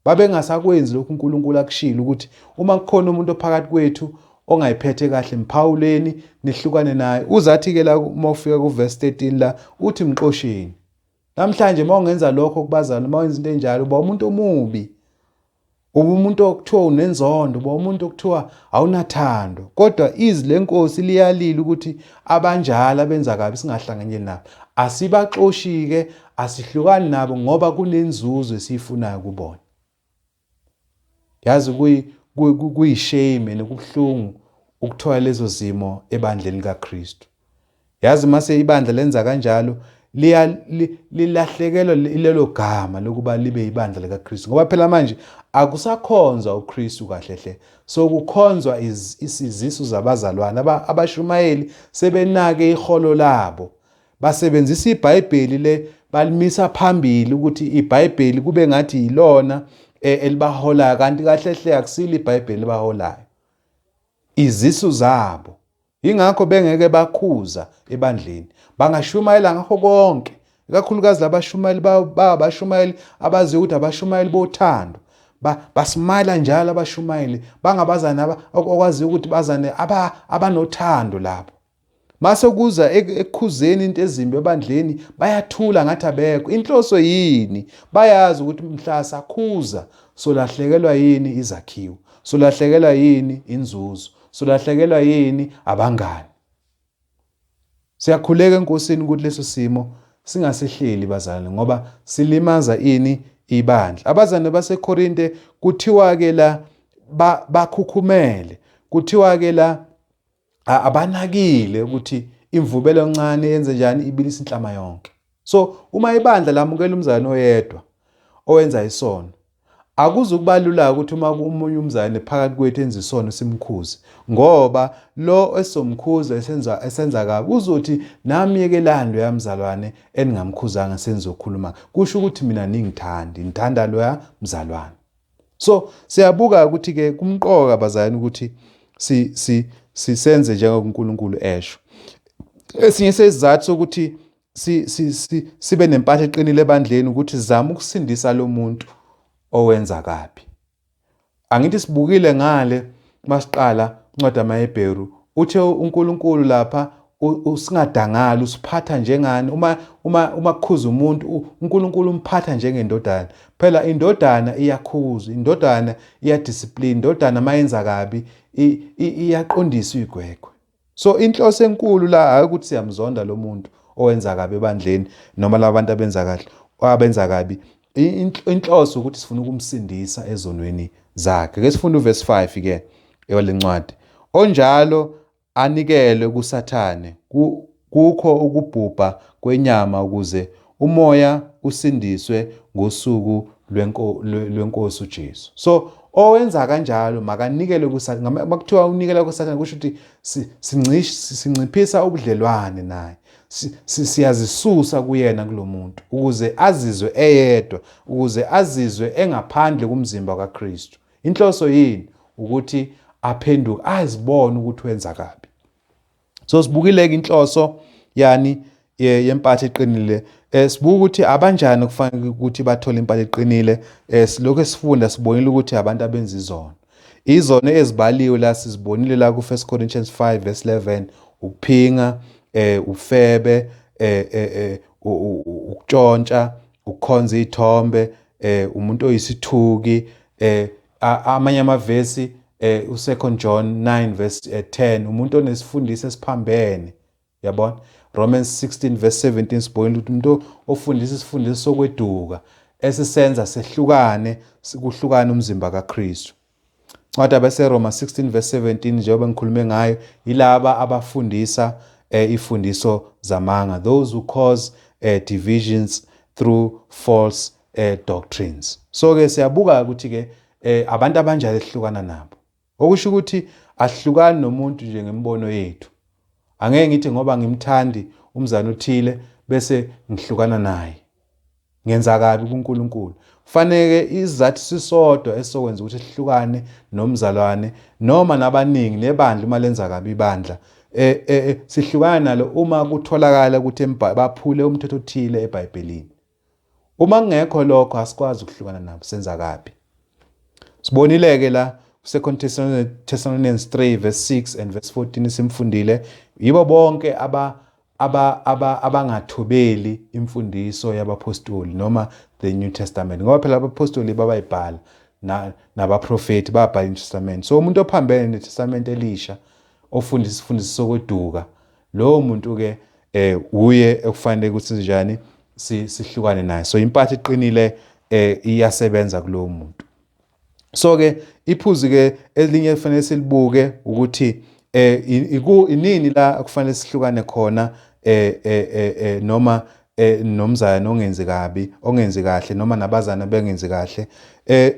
Babengasakwenzi lokhu uNkulunkulu akushilo ukuthi uma kukhona umuntu ophakathi kwethu ongayiphethe kahle mphawuleni nihlukane naye. Uzathi-ke la uma ufika kuverse 13 la uthi mxosheni. Namhlanje uma ungenza lokho kubazali, uma wenza into enjalo uba umuntu omubi. Uba umuntu okuthiwa unenzondo, uba umuntu okuthiwa awunathando. Kodwa izwi lenkosi liyalila ukuthi abanjalo abenza kabi singahlanganyeli nabo. Asibaxoshi-ke, asihlukani nabo ngoba kunenzuzo esiyifunayo kubona. Yazi kuyishame nokubuhlungu ukuthola lezo zimo ebandleni likaKristu. Yazi mase ibandla lenza kanjalo lilahlekelwa lelo gama lokuba libe ibandla likaKristu ngoba phela manje akusakhonzwa uKristu kahle hle so kukhonzwa izisu zabazalwane abashumayeli sebenake iholo labo basebenzisa iBhayibheli le balimisa phambili ukuthi iBhayibheli kube ngathi yilona elibaholayo, kanti kahle hle akusilo iBhayibheli elibaholayo, izisu zabo. Yingakho bengeke bakhuza ebandleni, bangashumayela ngakho konke, ikakhulukazi labashumayeli babashumayeli abaziyo ukuthi abashumayeli bothando, basimayela njalo abashumayeli bangabazane okwaziyo ukuthi bazane abanothando lapho. Mase kuza ekukhuzeni into ezimbi ebandleni bayathula ngathi abekho. Inhloso yini? Bayazi ukuthi mhla sakhuza solahlekelwa yini izakhiwo, solahlekelwa yini inzuzo, solahlekelwa yini abangani. Siyakhuleka eNkosini ukuthi leso simo singasehleli bazalwane, ngoba silimaza ini ibandla. Abazalwane baseKorinte kuthiwa ke la bakhukhumele, kuthiwa ke la abanakile ukuthi imvubelo encane yenze njani, ibilisa inhlama yonke. So uma ibandla lamukela umzalwane oyedwa owenza isono, akuzukuba lula ukuthi uma omunye umzalwane phakathi kwethu enza isono simkhuze, ngoba lo esomkhuza esenza kabi uzothi nami yekelani loya mzalwane eningamkhuzanga senizokhuluma, kusho ukuthi mina ningithandi, ngithanda loya mzalwane. So siyabuka ukuthi ke kumqoka bazalwane ukuthi si si sisenze njengokuNkulunkulu esho. Esinye sezizathu sokuthi si si sibe nempatho eqinile ebandleni ukuthi sizame ukusindisa lo muntu owenza kabi. Angithi sibukile ngale masiqala incwadi yamaHebheru, uthe uNkulunkulu lapha usingadangali, usiphatha njengani uma kukhuza umuntu, uNkulunkulu umphatha njengendodana. Phela indodana iyakhuza, indodana iyadiscipline, indodana mayenza kabi iyaqondiswa igwegwe. So inhloso enkulu la hayi ukuthi siyamzonda lo muntu owenza kabi ebandleni noma labantu abenza kahle abenza kabi, inhloso ukuthi sifuna ukumsindisa ezonweni zakhe. Ke sifunde uverse 5 ke yalencwadi. Onjalo anikelwe kuSathane kukho ukubhubha kwenyama ukuze umoya usindiswe ngosuku lwenkosi uJesu. So owenza kanjalo makanikelwe kuSathane. Makuthiwa unikela kuSathane kusho ukuthi sinciphisa ubudlelwane naye, siyazisusa kuyena kulomuntu ukuze azizwe eyedwa, ukuze azizwe engaphandle kumzimba kaKristu. Inhloso yini? Ukuthi aphenduke, azibone ukuthi wenza kabi. So sibukile-ke inhloso yani yempatho eqinile. Sibuka ukuthi abanjani kufanele ukuthi bathole impatho eqinile. Silokhu sifunda sibonile ukuthi abantu abenza izono. Izono ezibaliwe la sizibonile la ku 1 Corinthians 5 verse 11, ukuphinga, ufebe, ukutshontsha, ukukhonza izithombe, umuntu oyisithuki, amanye amavesi, u2 John 9 verse 10, umuntu onesifundiso esiphambene, yabona. Romans 16 verse 17 sibonile ukuthi umuntu ofundisa isifundiso sokweduka esisenza sehlukane, kuhlukane umzimba kaKristu. Incwadi yabaseRoma 16 verse 17 njengoba ngikhulume ngayo, yilaba abafundisa ifundiso zamanga, those who cause divisions through false doctrines. So ke siyabuka ukuthi ke abantu abanjalo esihlukana nabo, okusho ukuthi ahlukani nomuntu nje ngemibono yethu. Angeke ngithi ngoba ngimthandi umzane othile bese ngihlukana naye, ngenza kabi kuNkulunkulu. Kufanele isizathu sisodwa esizokwenza ukuthi sihlukane nomzalwane noma nabaningi nebandla uma lenza kabi ibandla, sihlukana nalo uma kutholakala ukuthi baphule umthetho othile eBhayibhelini. Uma kungekho lokho asikwazi ukuhlukana nabo, senza kabi. Sibonile-ke la 2 Thessalonians 3 verse 6 and verse 14, simfundile yibo bonke abangathobeli imfundiso yabapostoli noma the New Testament, ngoba phela abapostoli babayibhala nabaprofeti babhala iNew Testament. So umuntu ophambene neTestament elisha ofundisa isifundiso sokweduka, lowo muntu ke uye ekufanele ukuthi njani sihlukane naye. So impatho eqinile iyasebenza kulowo muntu. So ke iphuzu ke elinye ekufanele silibuke ukuthi inini la kufanele sihlukane khona noma nomzalwane ongenzi kabi, ongenzi kahle, noma nabazana bengenzi kahle.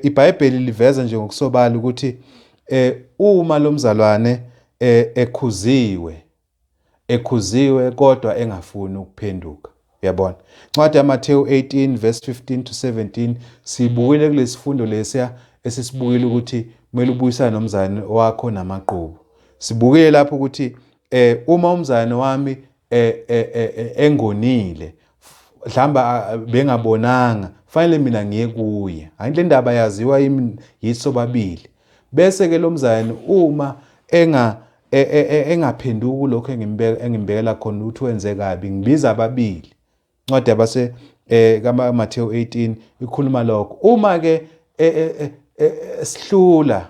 IBhayibheli liveza nje ngokusobala ukuthi uma lo mzalwane ekhuziwe kodwa engafuni ukuphenduka. Uyabona? Incwadi yaMathewu 18 verse 15 to 17 sibukile kulesifundo lesiya esisibukile ukuthi kumele ubuyisane nomzane wakho namaqhubu. Sibukile lapho ukuthi uma umzane wami engonile mhlamba bengabonanga fanele mina ngiye kuye. Hayi, le ndaba yaziwa yimi yisobabili. Bese ke lo mzane uma engaphenduki kulokho engimbekela khona ukuthi wenze kabi, ngibiza ababili. Incwadi yabase kaMathewu 18 ikhuluma lokho. Uma ke sihlula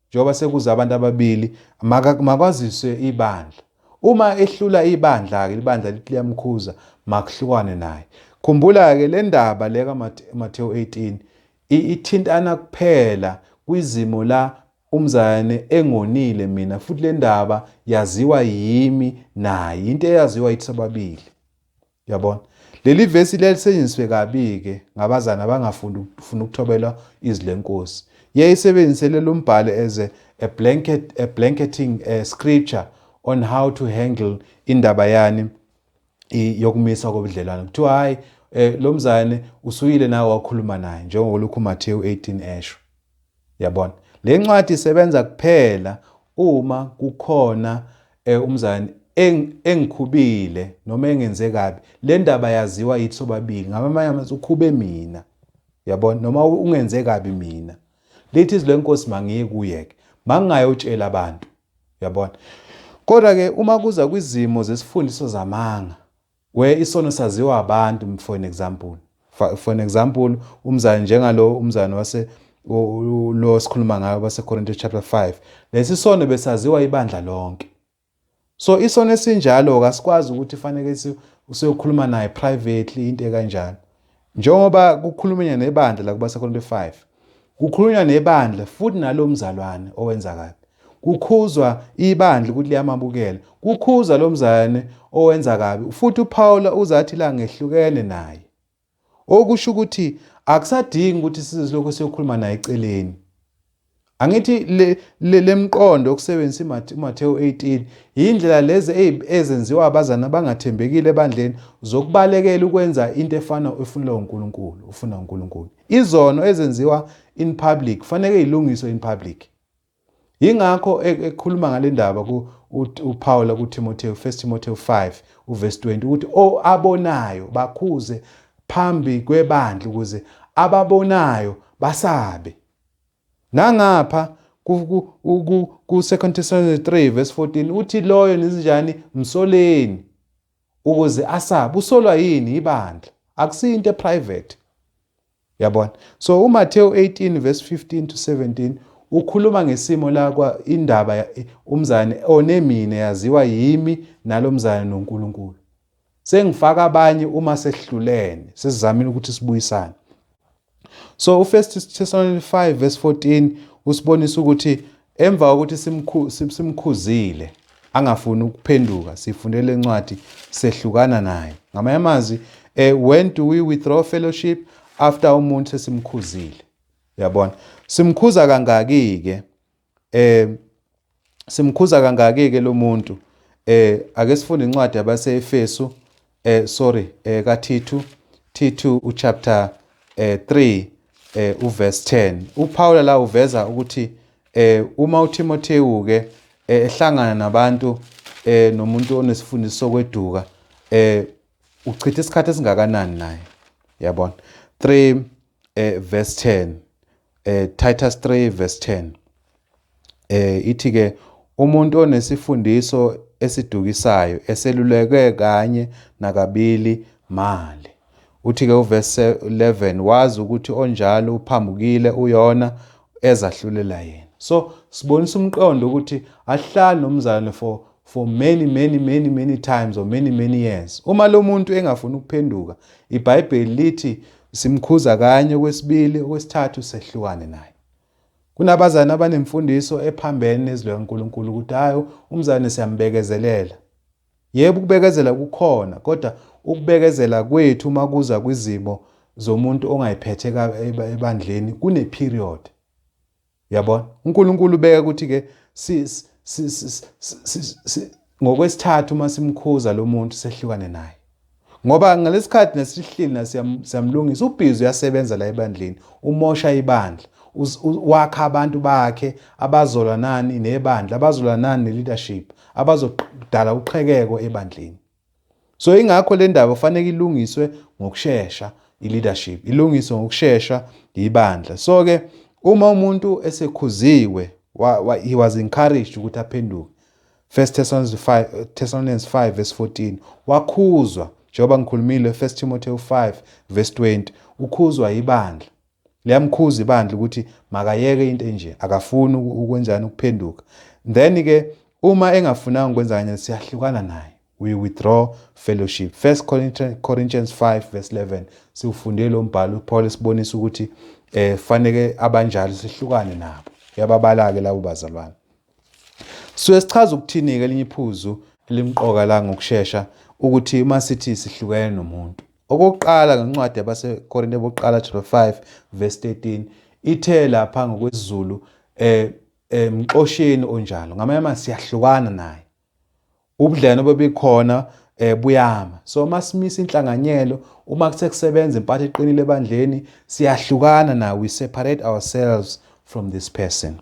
njengoba sekuza abantu ababili, makwaziswe ibandla. Uma ehlula ibandla ke, ibandla lithi liyamkhuza, makuhlukane naye. Khumbula ke le ndaba le kaMathewu 18 ithintana kuphela kwizimo la umzane engonile mina, futhi le ndaba yaziwa yimi naye, into eyaziwa yithi sobabili. Uyabona? Leli vesi lelisetshenziswe kabi-ke ngabazana abangafuni ukufuna ukuthobela izwi lenkosi. Yayisebenzisele lo mbhalo as a blanketing scripture on how to handle indaba yani yokumisa kobudlelwane. Kuthiwa hayi, lo mzane usuyile nawe wakhuluma naye njengokulokhu uMathewu 18 esho. Yabona? Le ncwadi isebenza kuphela uma kukhona umzane engikhubile noma engenze kabi. Le ndaba yaziwa yithi sobabili. Ngamanye amazwi ukhube mina. Yabona? Noma ungenze kabi mina. Lithi izwi lenkosi mangiye kuye ke. Mangingayotshela abantu. Yabona? Kodwa ke uma kuza kwizimo zesifundiso zamanga, where isono saziwa abantu, for an example umzane njengalo umzane wase lo sikhuluma ngayo baseKorinte chapter 5, lesi sono besaziwa ibandla lonke. So isono esinjalo asikwazi ukuthi fanele usiyokhuluma naye privately, into ekanjalo, njengoba kukhulunywa nebandla la kubaseKorinte 5, kukhulunywa nebandla futhi nalo mzalwane owenza kabi, kukhuzwa ibandla ukuthi liyamabukela, kukhuzwa lo mzalwane owenza kabi, futhi uPaul uzathi la ngehlukene naye, okusho ukuthi akusadingi ukuthi size lokho siyokhuluma naye eceleni. Angithi le lemqondo okusebenzisa uMathewu 18 indlela lezi ezenziwa abazana abangathembekile ebandleni zokubalekela ukwenza into efana efunwa uNkulunkulu, ufuna uNkulunkulu. Izono ezenziwa in public fanele ilungiswe in public. Yingakho ekhuluma ngale ndaba ku uPaul kuTimotheo, 1 Timothy 5 uverse 20, ukuthi o abonayo bakhuze phambi kwebandla ukuze ababonayo basabe. Nangapha ku 2 Thessalonians 3 verse 14 uthi loyo nizinjani msoleni ukuze asabe. Usolwa yini? Ibandla. Akusiyo into eprivate. Yabona? So uMathewu 18 verse 15 to 17 ukhuluma ngesimo la kwa indaba umzane onemine yaziwa yimi nalomzane noNkulunkulu. Sengifaka abanye uma sehlulene, sesizamile ukuthi sibuyisane. So u1 Thessalonians 5 verse 14 usibonisa ukuthi emva kokuthi simkhuzile angafuni ukuphenduka, sifunde lencwadi, sehlukana naye. Ngamanye amazwi, when do we withdraw fellowship? After umuntu sesimkhuzile. Uyabona? Simkhuza kangaki ke? Simkhuza kangaki ke lo muntu? Ake sifunde incwadi yabaseEfesu, sorry, kaThithu, Tithu uchapter 3 uverse 10. uPaul la uveza ukuthi uma uTimotheu ke ehlangana nabantu nomuntu onesifundiso sokweduka, uchitha isikhathi esingakanani naye. Yabona? 3 verse 10, Titus 3 verse 10 ithi ke umuntu onesifundiso esidukisayo eseluleke kanye nakabili mali. Uthi ke uverse 11, wazi ukuthi onjalo uphambukile, uyona ezahlulela yena. So sibonisa umqondo ukuthi ahlali nomzalwane for many many many many times or many many years. Uma lo muntu engafuni ukuphenduka, iBhayibheli lithi simkhuza kanye, okwesibili, okwesithathu sehlukane naye. Kunabazali abanemfundiso ephambene nezwi likaNkulunkulu ukuthi hayi, umzane siyambekezelela. Yebo, ukubekezela kukhona, kodwa ukubekezela kwethu uma kuza kwizimo zomuntu ongayiphethe ebandleni kune period. Uyabona? uNkulunkulu ubeka ukuthi ke si ngokwesithathu uma simkhuza lo muntu sehlukane naye. Ngoba ngalesikhathi nesihleli siyamlungisa, ubhizi uyasebenza la ebandleni, umosha ibandla, wakha abantu bakhe abazolwa nani nebandla, abazolwa nani ne-leadership, abazodala uqhekeko ebandleni. So ingakho le ndaba kufanele ilungiswe ngokushesha i-leadership, ilungiswe ngokushesha ibandla. So ke uma umuntu esekhuziwe, he was encouraged ukuthi aphenduke. 1 Thessalonians 5 verse 14, wakhuzwa njengoba ngikhulumile 1 Timothy 5 verse 20, ukhuzwa ibandla. Liyamkhuza ibandla ukuthi makayeke into enje, akafuni ukwenzani, ukuphenduka. Then ke uma engafunanga ukwenza kanye, siyahlukana naye, we withdraw fellowship. 1 Corinthians 5 verse 11, siwufunde lo mbhalo, uPaul sibonisa ukuthi fanele abanjalo sihlukane nabo. Uyababala ke labo bazalwane. So sichaza ukuthini ke elinye iphuzu elimqoka la ngokushesha, ukuthi uma sithi sihlukene nomuntu. Okokuqala, ngencwadi yabaseKorinte bokuqala chapter 5 verse 13, ithe lapha ngokwesiZulu mxosheni onjalo. Ngamanye amazwi, siyahlukana naye, ubudlelwano obebikhona buyama. So masimisa inhlanganyelo, uma kusekusebenza impatho eqinile ebandleni, siyahlukana naye, we separate ourselves from this person.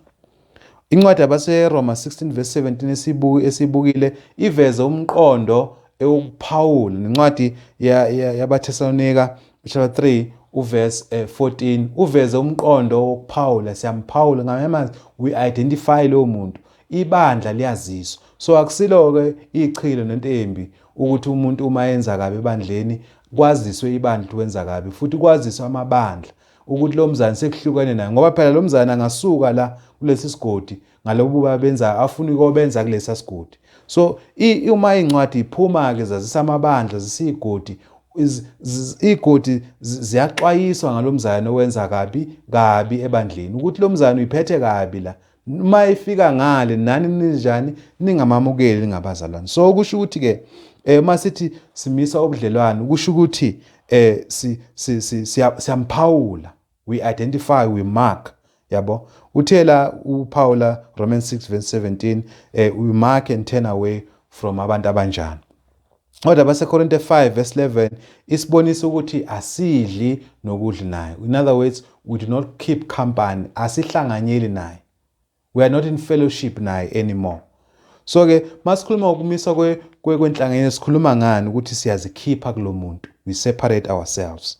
Incwadi yabaseRoma 16 verse 17 esibukile iveza umqondo ewukuphawula, nencwadi yabaThesalonika chapter 3 uverse 14 uveze umqondo wokuphawula. Siyamphawula, ngamanye amazwi we identify lowo muntu, ibandla liyaziswa. So akusilo-ke ichilo nento embi ukuthi umuntu uma yenza kabi ebandleni kwaziswe ibandla ukuthi wenza kabi, futhi kwaziswe amabandla ukuthi lo mzane sekuhlukene naye, ngoba phela lo mzane angasuka la kulesi sigodi ngalobu babenza afuna ukobenza kulesa sigodi. So uma incwadi iphuma-ke zazisa amabandla, zisiyigodi, igodi ziyaxwayiswa ngalo mzane owenza kabi kabi ebandleni, ukuthi lo mzane uyiphethe kabi la, uma ifika ngale nani ninjani, ningamamukeli ningabazalwane. So kusho ukuthi ke uma sithi simisa ubudlelwano, kusho ukuthi siyamphawula, we identify, we mark, yabo. Uthela uPaula Romans 6 verse 17, we mark and turn away from abantu abanjani. Kodwa baseKorinte 5 verse 11 isibonisa ukuthi asidli nokudla naye. In other words, we do not keep company, asihlanganyeli naye, we are not in fellowship naye anymore. So ke masikhuluma ngokumisa kwenhlanganyelo, sikhuluma ngani? Ukuthi siyazikhipha kulo muntu, we separate ourselves,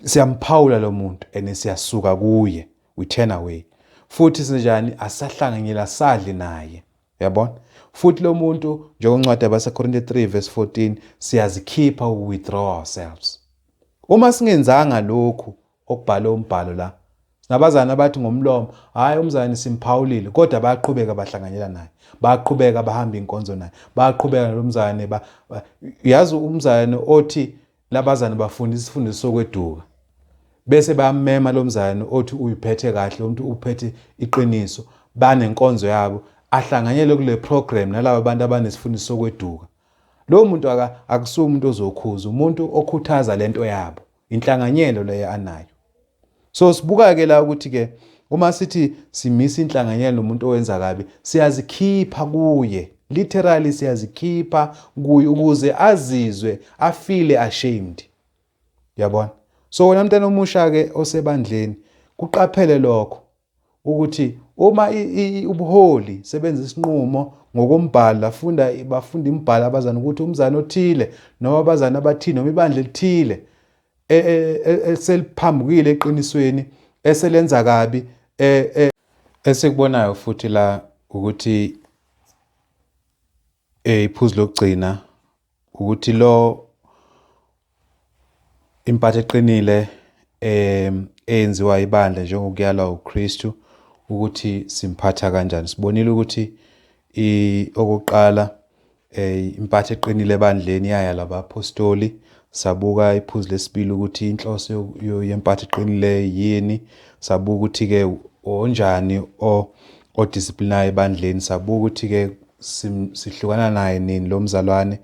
siyamphawula lo muntu and siyasuka kuye, we turn away. Futhi sinjani? Asahlanganyela, sadli naye, uyabona. Futhi lo muntu, njengoncwadi yabaseKorinte 3 verse 14, siyazikhipha, we withdraw ourselves. Uma singenzanga lokhu okubhalwe umbhalo la, sinabazana abathi ngomlomo, "Hhayi, umzane simphawulile," kodwa bayaqhubeka bahlanganyela naye, bayaqhubeka bahamba inkonzo naye, bayaqhubeka nalo mzane. Yazi, umzane othi labazane bafunda isifundiso sokweduka, bese bayamema lo mzane othi uyiphethe kahle, umuntu uphethe iqiniso, banenkonzo yabo, ahlanganyele kule program nalaba bantu abanesifundiso sokweduka. Lo muntu akusiwo umuntu ozokhuza, umuntu okhuthaza lento yabo, inhlanganyelo leyo anayo. So sibuka ke la ukuthi ke uma sithi simisa inhlanganyelo nomuntu owenza kabi, siyazikhipha kuye, literally siyazikhipha kuye ukuze azizwe, afeel ashamed, uyabona. So wena mntana omusha ke osebandleni, kuqaphele lokho ukuthi uma ubuholi sebenza isinqumo ngokombhalo, lafunda, bafunda imibhalo abazana ukuthi umzane othile noma abazane abathile noma ibandla elithile eseliphambukile eqinisweni, eselenza kabi. Esikubonayo futhi la ukuthi iphuzu lokugcina ukuthi lo impatho eqinile eyenziwa ibandla njengokuyalwa uKristu, ukuthi simphatha kanjani. Sibonile ukuthi okokuqala impatho eqinile ebandleni yaya labapostoli. Sabuka iphuzu lesibili ukuthi inhloso yempatho eqinileyo yini. Sabuka ukuthi ke onjani o odisciplinayo ebandleni. Sabuka ukuthi ke sihlukana naye nini lo mzalwane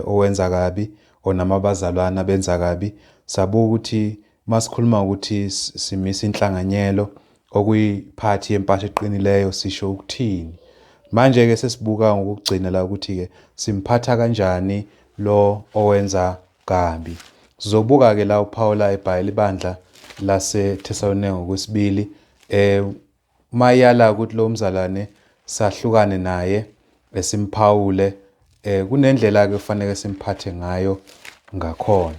owenza kabi onamabazalwane abenza kabi. Sabuka ukuthi masikhuluma ukuthi simisa inhlanganyelo, okuyiphathi yempatho eqinileyo, sisho ukuthini. Manje ke sesibuka ngokugcina la ukuthi ke simphatha kanjani lo owenza kabi. Sizobuka-ke la uPawula ebhalela ibandla laseThesalonika ngokwesibili, mayala ukuthi lo mzalwane sahlukane naye, esimphawule, kunendlela-ke kufanele simphathe ngayo ngakhona.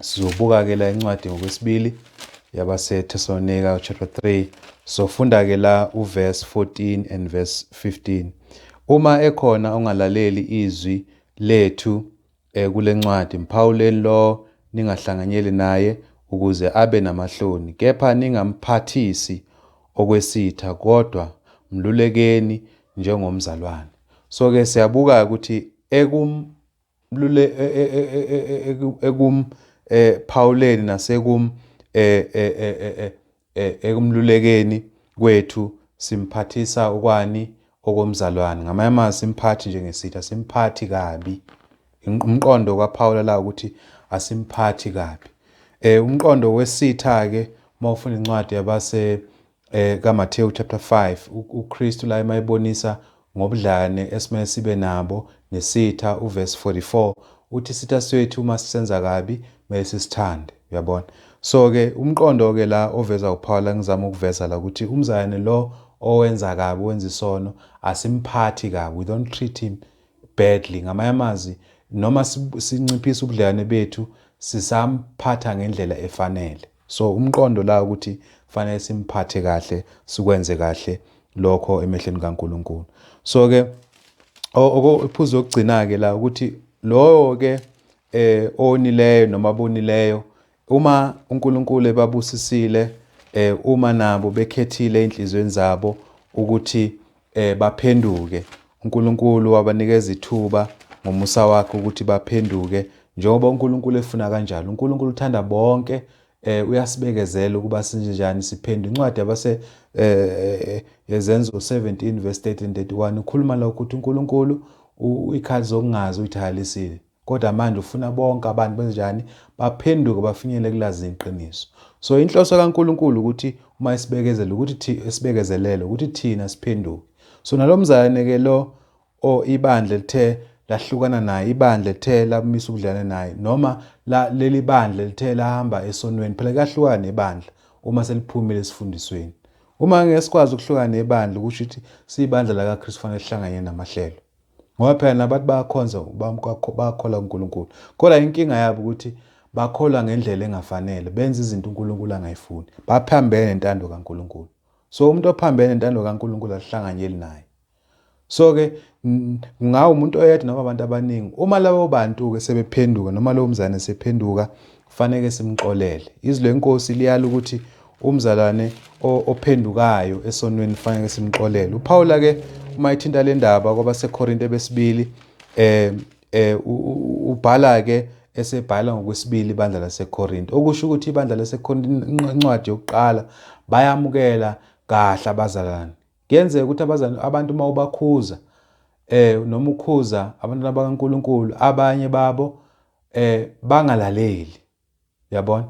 Sizobuka-ke la incwadi ngokwesibili yabaseThesalonika chapter 3. Sofunda-ke la uverse 14 and verse 15. Uma ekhona ongalaleli izwi lethu kule ncwadi, mphawuleni lo ningahlanganyeli naye ukuze abe namahloni, kepha ningamphathisi okwesitha, kodwa mlulekeni njengomzalwane. So-ke siyabuka ukuthi ekumphawuleni nasekum ekumlulekeni kwethu simphathisa ukwani okomzalwane. Ngamanye amazwi simphathi njengesitha, simphathi kabi. Umqondo kaPawula la ukuthi asimphathi kabi. Umqondo wesitha-ke uma ufunda incwadi yabase kaMathewu chapter 5, uKristu la mayibonisa ngobudlane esimele sibe nabo nesitha, uverse 44 uthi isitha sethu uma sisenza kabi kumele sisithande, uyabona. So-ke umqondo-ke la oveza uPawula, ngizama ukuveza la ukuthi umzalwane lo owenza kabi, wenza isono, asimphathi kabi, we don't treat him badly. Ngamanye amazwi noma sinciphisa ubudlelwane bethu, sisamphatha ngendlela efanele. So umqondo la ukuthi fanele simphathe kahle, sikwenze kahle lokho emehlweni kaNkulunkulu. So-ke iphuzu lokugcina-ke la ukuthi lowo-ke onileyo noma abonileyo, uma uNkulunkulu ebabusisile, uma nabo bekhethile enhliziyweni zabo ukuthi baphenduke, uNkulunkulu wabanikeza ithuba ngomusa wakhe ukuthi baphenduke njengoba uNkulunkulu efuna kanjalo. uNkulunkulu uthanda bonke, uyasibekezela ukuba sinjani siphenduke. Incwadi yabase yeZenzo 17 verse 13 31 ukhuluma lokho ukuthi uNkulunkulu ikhathi zokungazi uyithakalisile, kodwa manje ufuna bonke abantu benjani baphenduke bafinyelele kulazini iqiniso. So inhloso kaNkulunkulu ukuthi uma esibekezela ukuthi esibekezelele ukuthi thina siphenduke. So nalomzalwane ke lo o ibandla lithe lahlukana naye, ibandla lithe lamisa ubudlelwane naye, noma leli bandla lithe lahamba esonweni, phela kuyahlukana nebandla uma seliphumile esifundisweni. Uma ngeke sikwazi ukuhlukana nebandla, kusho ukuthi siyibandla lakaKristu kufanele sihlanganye namahlelo, ngoba phela nabantu bayakhonza, bayakholwa kuNkulunkulu, kodwa inkinga yabo ukuthi bakholwa ngendlela engafanele, benza izinto uNkulunkulu angayifuni, baphambene nentando kaNkulunkulu. So umuntu ophambene nentando kaNkulunkulu asihlanganyeli naye. So-ke ngawo umuntu oyedwa noma abantu abaningi, uma labo bantu-ke sebephenduka noma lowo mzalwane sephenduka, kufanele simxolele. Izwi lenkosi liyala ukuthi umzalwane ophendukayo esonweni kufanele simxolele. UPawula-ke uma ethinta le ndaba kwabaseKorinte besibili, ubhala-ke esebhala ngokwesibili ibandla laseKorinte, okusho ukuthi ibandla laseKorinte incwadi yokuqala bayamukela kahle abazalwane. Kuyenzeka ukuthi abazalwane abantu uma ubakhuza noma ukhuza abantwana bakaNkulunkulu, abanye babo bangalaleli, uyabona,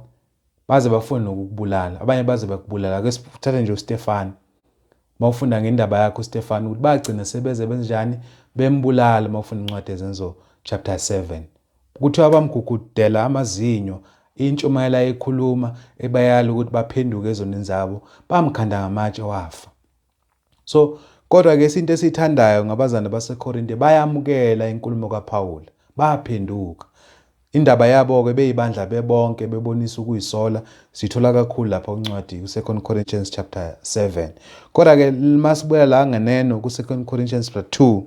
baze bafune nokukubulala, abanye baze bakubulala. Ake sithathe nje uStefan, mawufunda ngendaba yakhe uStefan ukuthi bagcina sebeze benjani bembulala. Mawufunda incwadi yeZenzo chapter 7, kuthiwa bamgugudela amazinyo, intshumayela ekhuluma ebayala ukuthi baphenduke ezonweni zabo, bamkhanda ngamatshe wafa. So kodwa ke isinto esithandayo ngabazana baseKorinte, bayamukela inkulumo kaPawula, baphenduka. Indaba yabo-ke beyibandla bebonke bebonisa ukuyisola, sithola kakhulu lapha uncwadi ku-2 Corinthians chapter 7. Kodwa-ke masibuya la ngeneno ku-2 Corinthians chapter 2,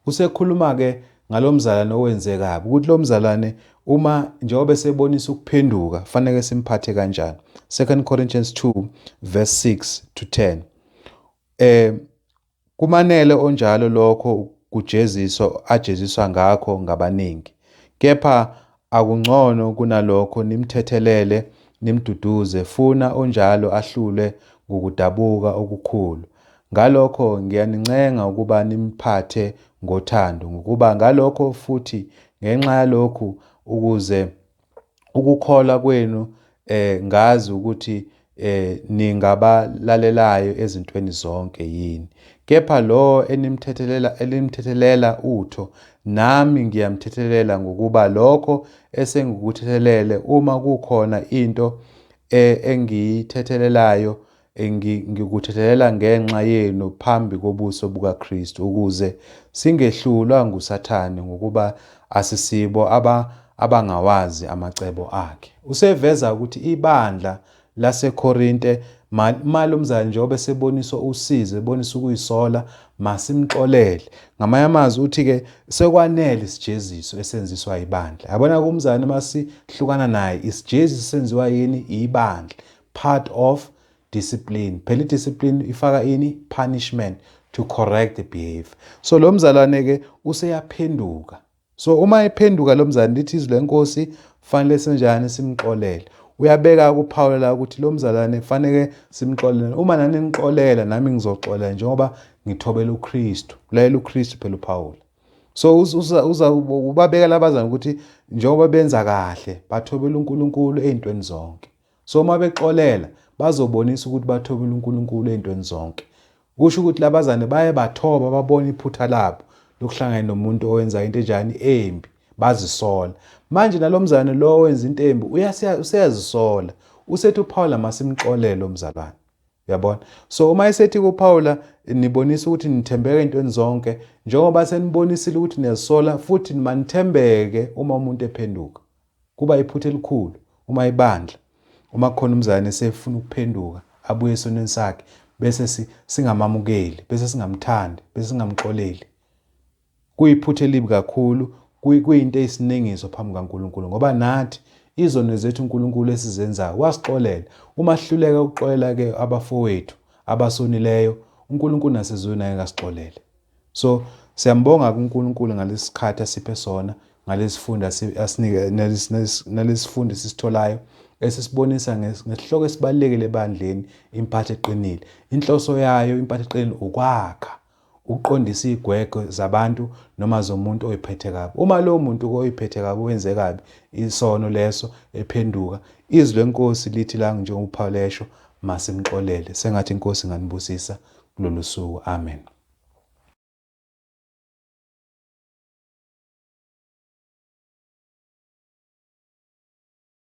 usekhuluma-ke ngalo mzalwane owenze kabi, ukuthi lo mzalwane uma njengoba esebonisa ukuphenduka fanele simphathe kanjani. 2 Corinthians 2 verse 6 to 10. Kumanele onjalo lokho kujeziswa ajeziswa ngakho ngabaningi, kepha akungcono kunalokho nimthethelele nimduduze, funa onjalo ahlulwe ngokudabuka okukhulu. Ngalokho ngiyanincenga ukuba nimphathe ngothando, ngokuba ngalokho futhi ngenxa yalokhu ukuze ukukholwa kwenu ngazi ukuthi ningabalalelayo ezintweni zonke yini. Kepha lo enimthethelela utho Nami ngiyamthethelela ngokuba lokho esengikuthethelele uma kukhona into engiyithethelelayo ngikuthethelela ngenxa yenu phambi kobuso bukaKristu ukuze singehlulwa nguSathane ngokuba asisibo abangawazi amacebo akhe. Useveza ukuthi ibandla laseKorinte malumzane njengoba eseboniswa usizi ebonisa ukuyisola masimxolele. Ngamanye amazwi uthi-ke sekwanele isijeziso esenziswa ibandla. Yabona kumzane masihlukana naye isijeziso senziwa yini ibandla, part of discipline. Phela i-discipline ifaka ini? Punishment to correct the behavior. So lo mzalwane-ke useyaphenduka. So uma ephenduka lo mzalwane lithi izwi lenkosi fanele senjani simxolele. Uyabeka ukuphawula la ukuthi lo mzalwane fanele simxolele. Uma nani nixolela nami ngizoxolela njengoba ngithobela uKristu. Ulayela uKristu phela uPawula. So uza ubabeka labazana ukuthi njengoba benza kahle bathobela uNkulunkulu ezintweni zonke. So uma bexolela bazobonisa ukuthi bathobela uNkulunkulu ezintweni zonke. Kusho ukuthi labazane baye bathoba babona iphutha labo lokuhlangana nomuntu owenza into enjani embi bazisola. Manje nalomzane lo owenza into embi useyazisola. Usethi uPaula masimxolele lo mzalwane. Uyabona? So uma esethi kuPaula nibonisa ukuthi nithembeke entweni zonke njengoba senibonisile ukuthi niyazisola futhi manithembeke uma umuntu ephenduka. Kuba iphutha elikhulu uma ibandla uma kukhona umzalwane esefuna ukuphenduka abuye esonweni sakhe bese singamamukeli bese singamthandi bese singamxoleli. Kuyiphutha elibi kakhulu, kuyinto eyisinengiso phambi kukaNkulunkulu ngoba nathi izono zethu uNkulunkulu esizenzayo wasixolela. Uma sihluleka ukuxolela-ke abafowethu abasonileyo, uNkulunkulu nasezulwini angeke asixolele. So siyambonga kuNkulunkulu ngalesi sikhathi asiphe sona, ngalesifundo asinike nalesifundo esisitholayo esisibonisa ngesihloko esibalulekile ebandleni impatho eqinile. Inhloso yayo impatho eqinile ukwakha, ukuqondisa izigwegwe zabantu noma zomuntu oyiphethe kabi. Uma lowo muntu oyiphethe kabi wenze kabi isono leso ephenduka, izwi lenkosi lithi la njengoba uPawulu esho, masimxolele. Sengathi inkosi inganibusisa kulolu suku. Amen.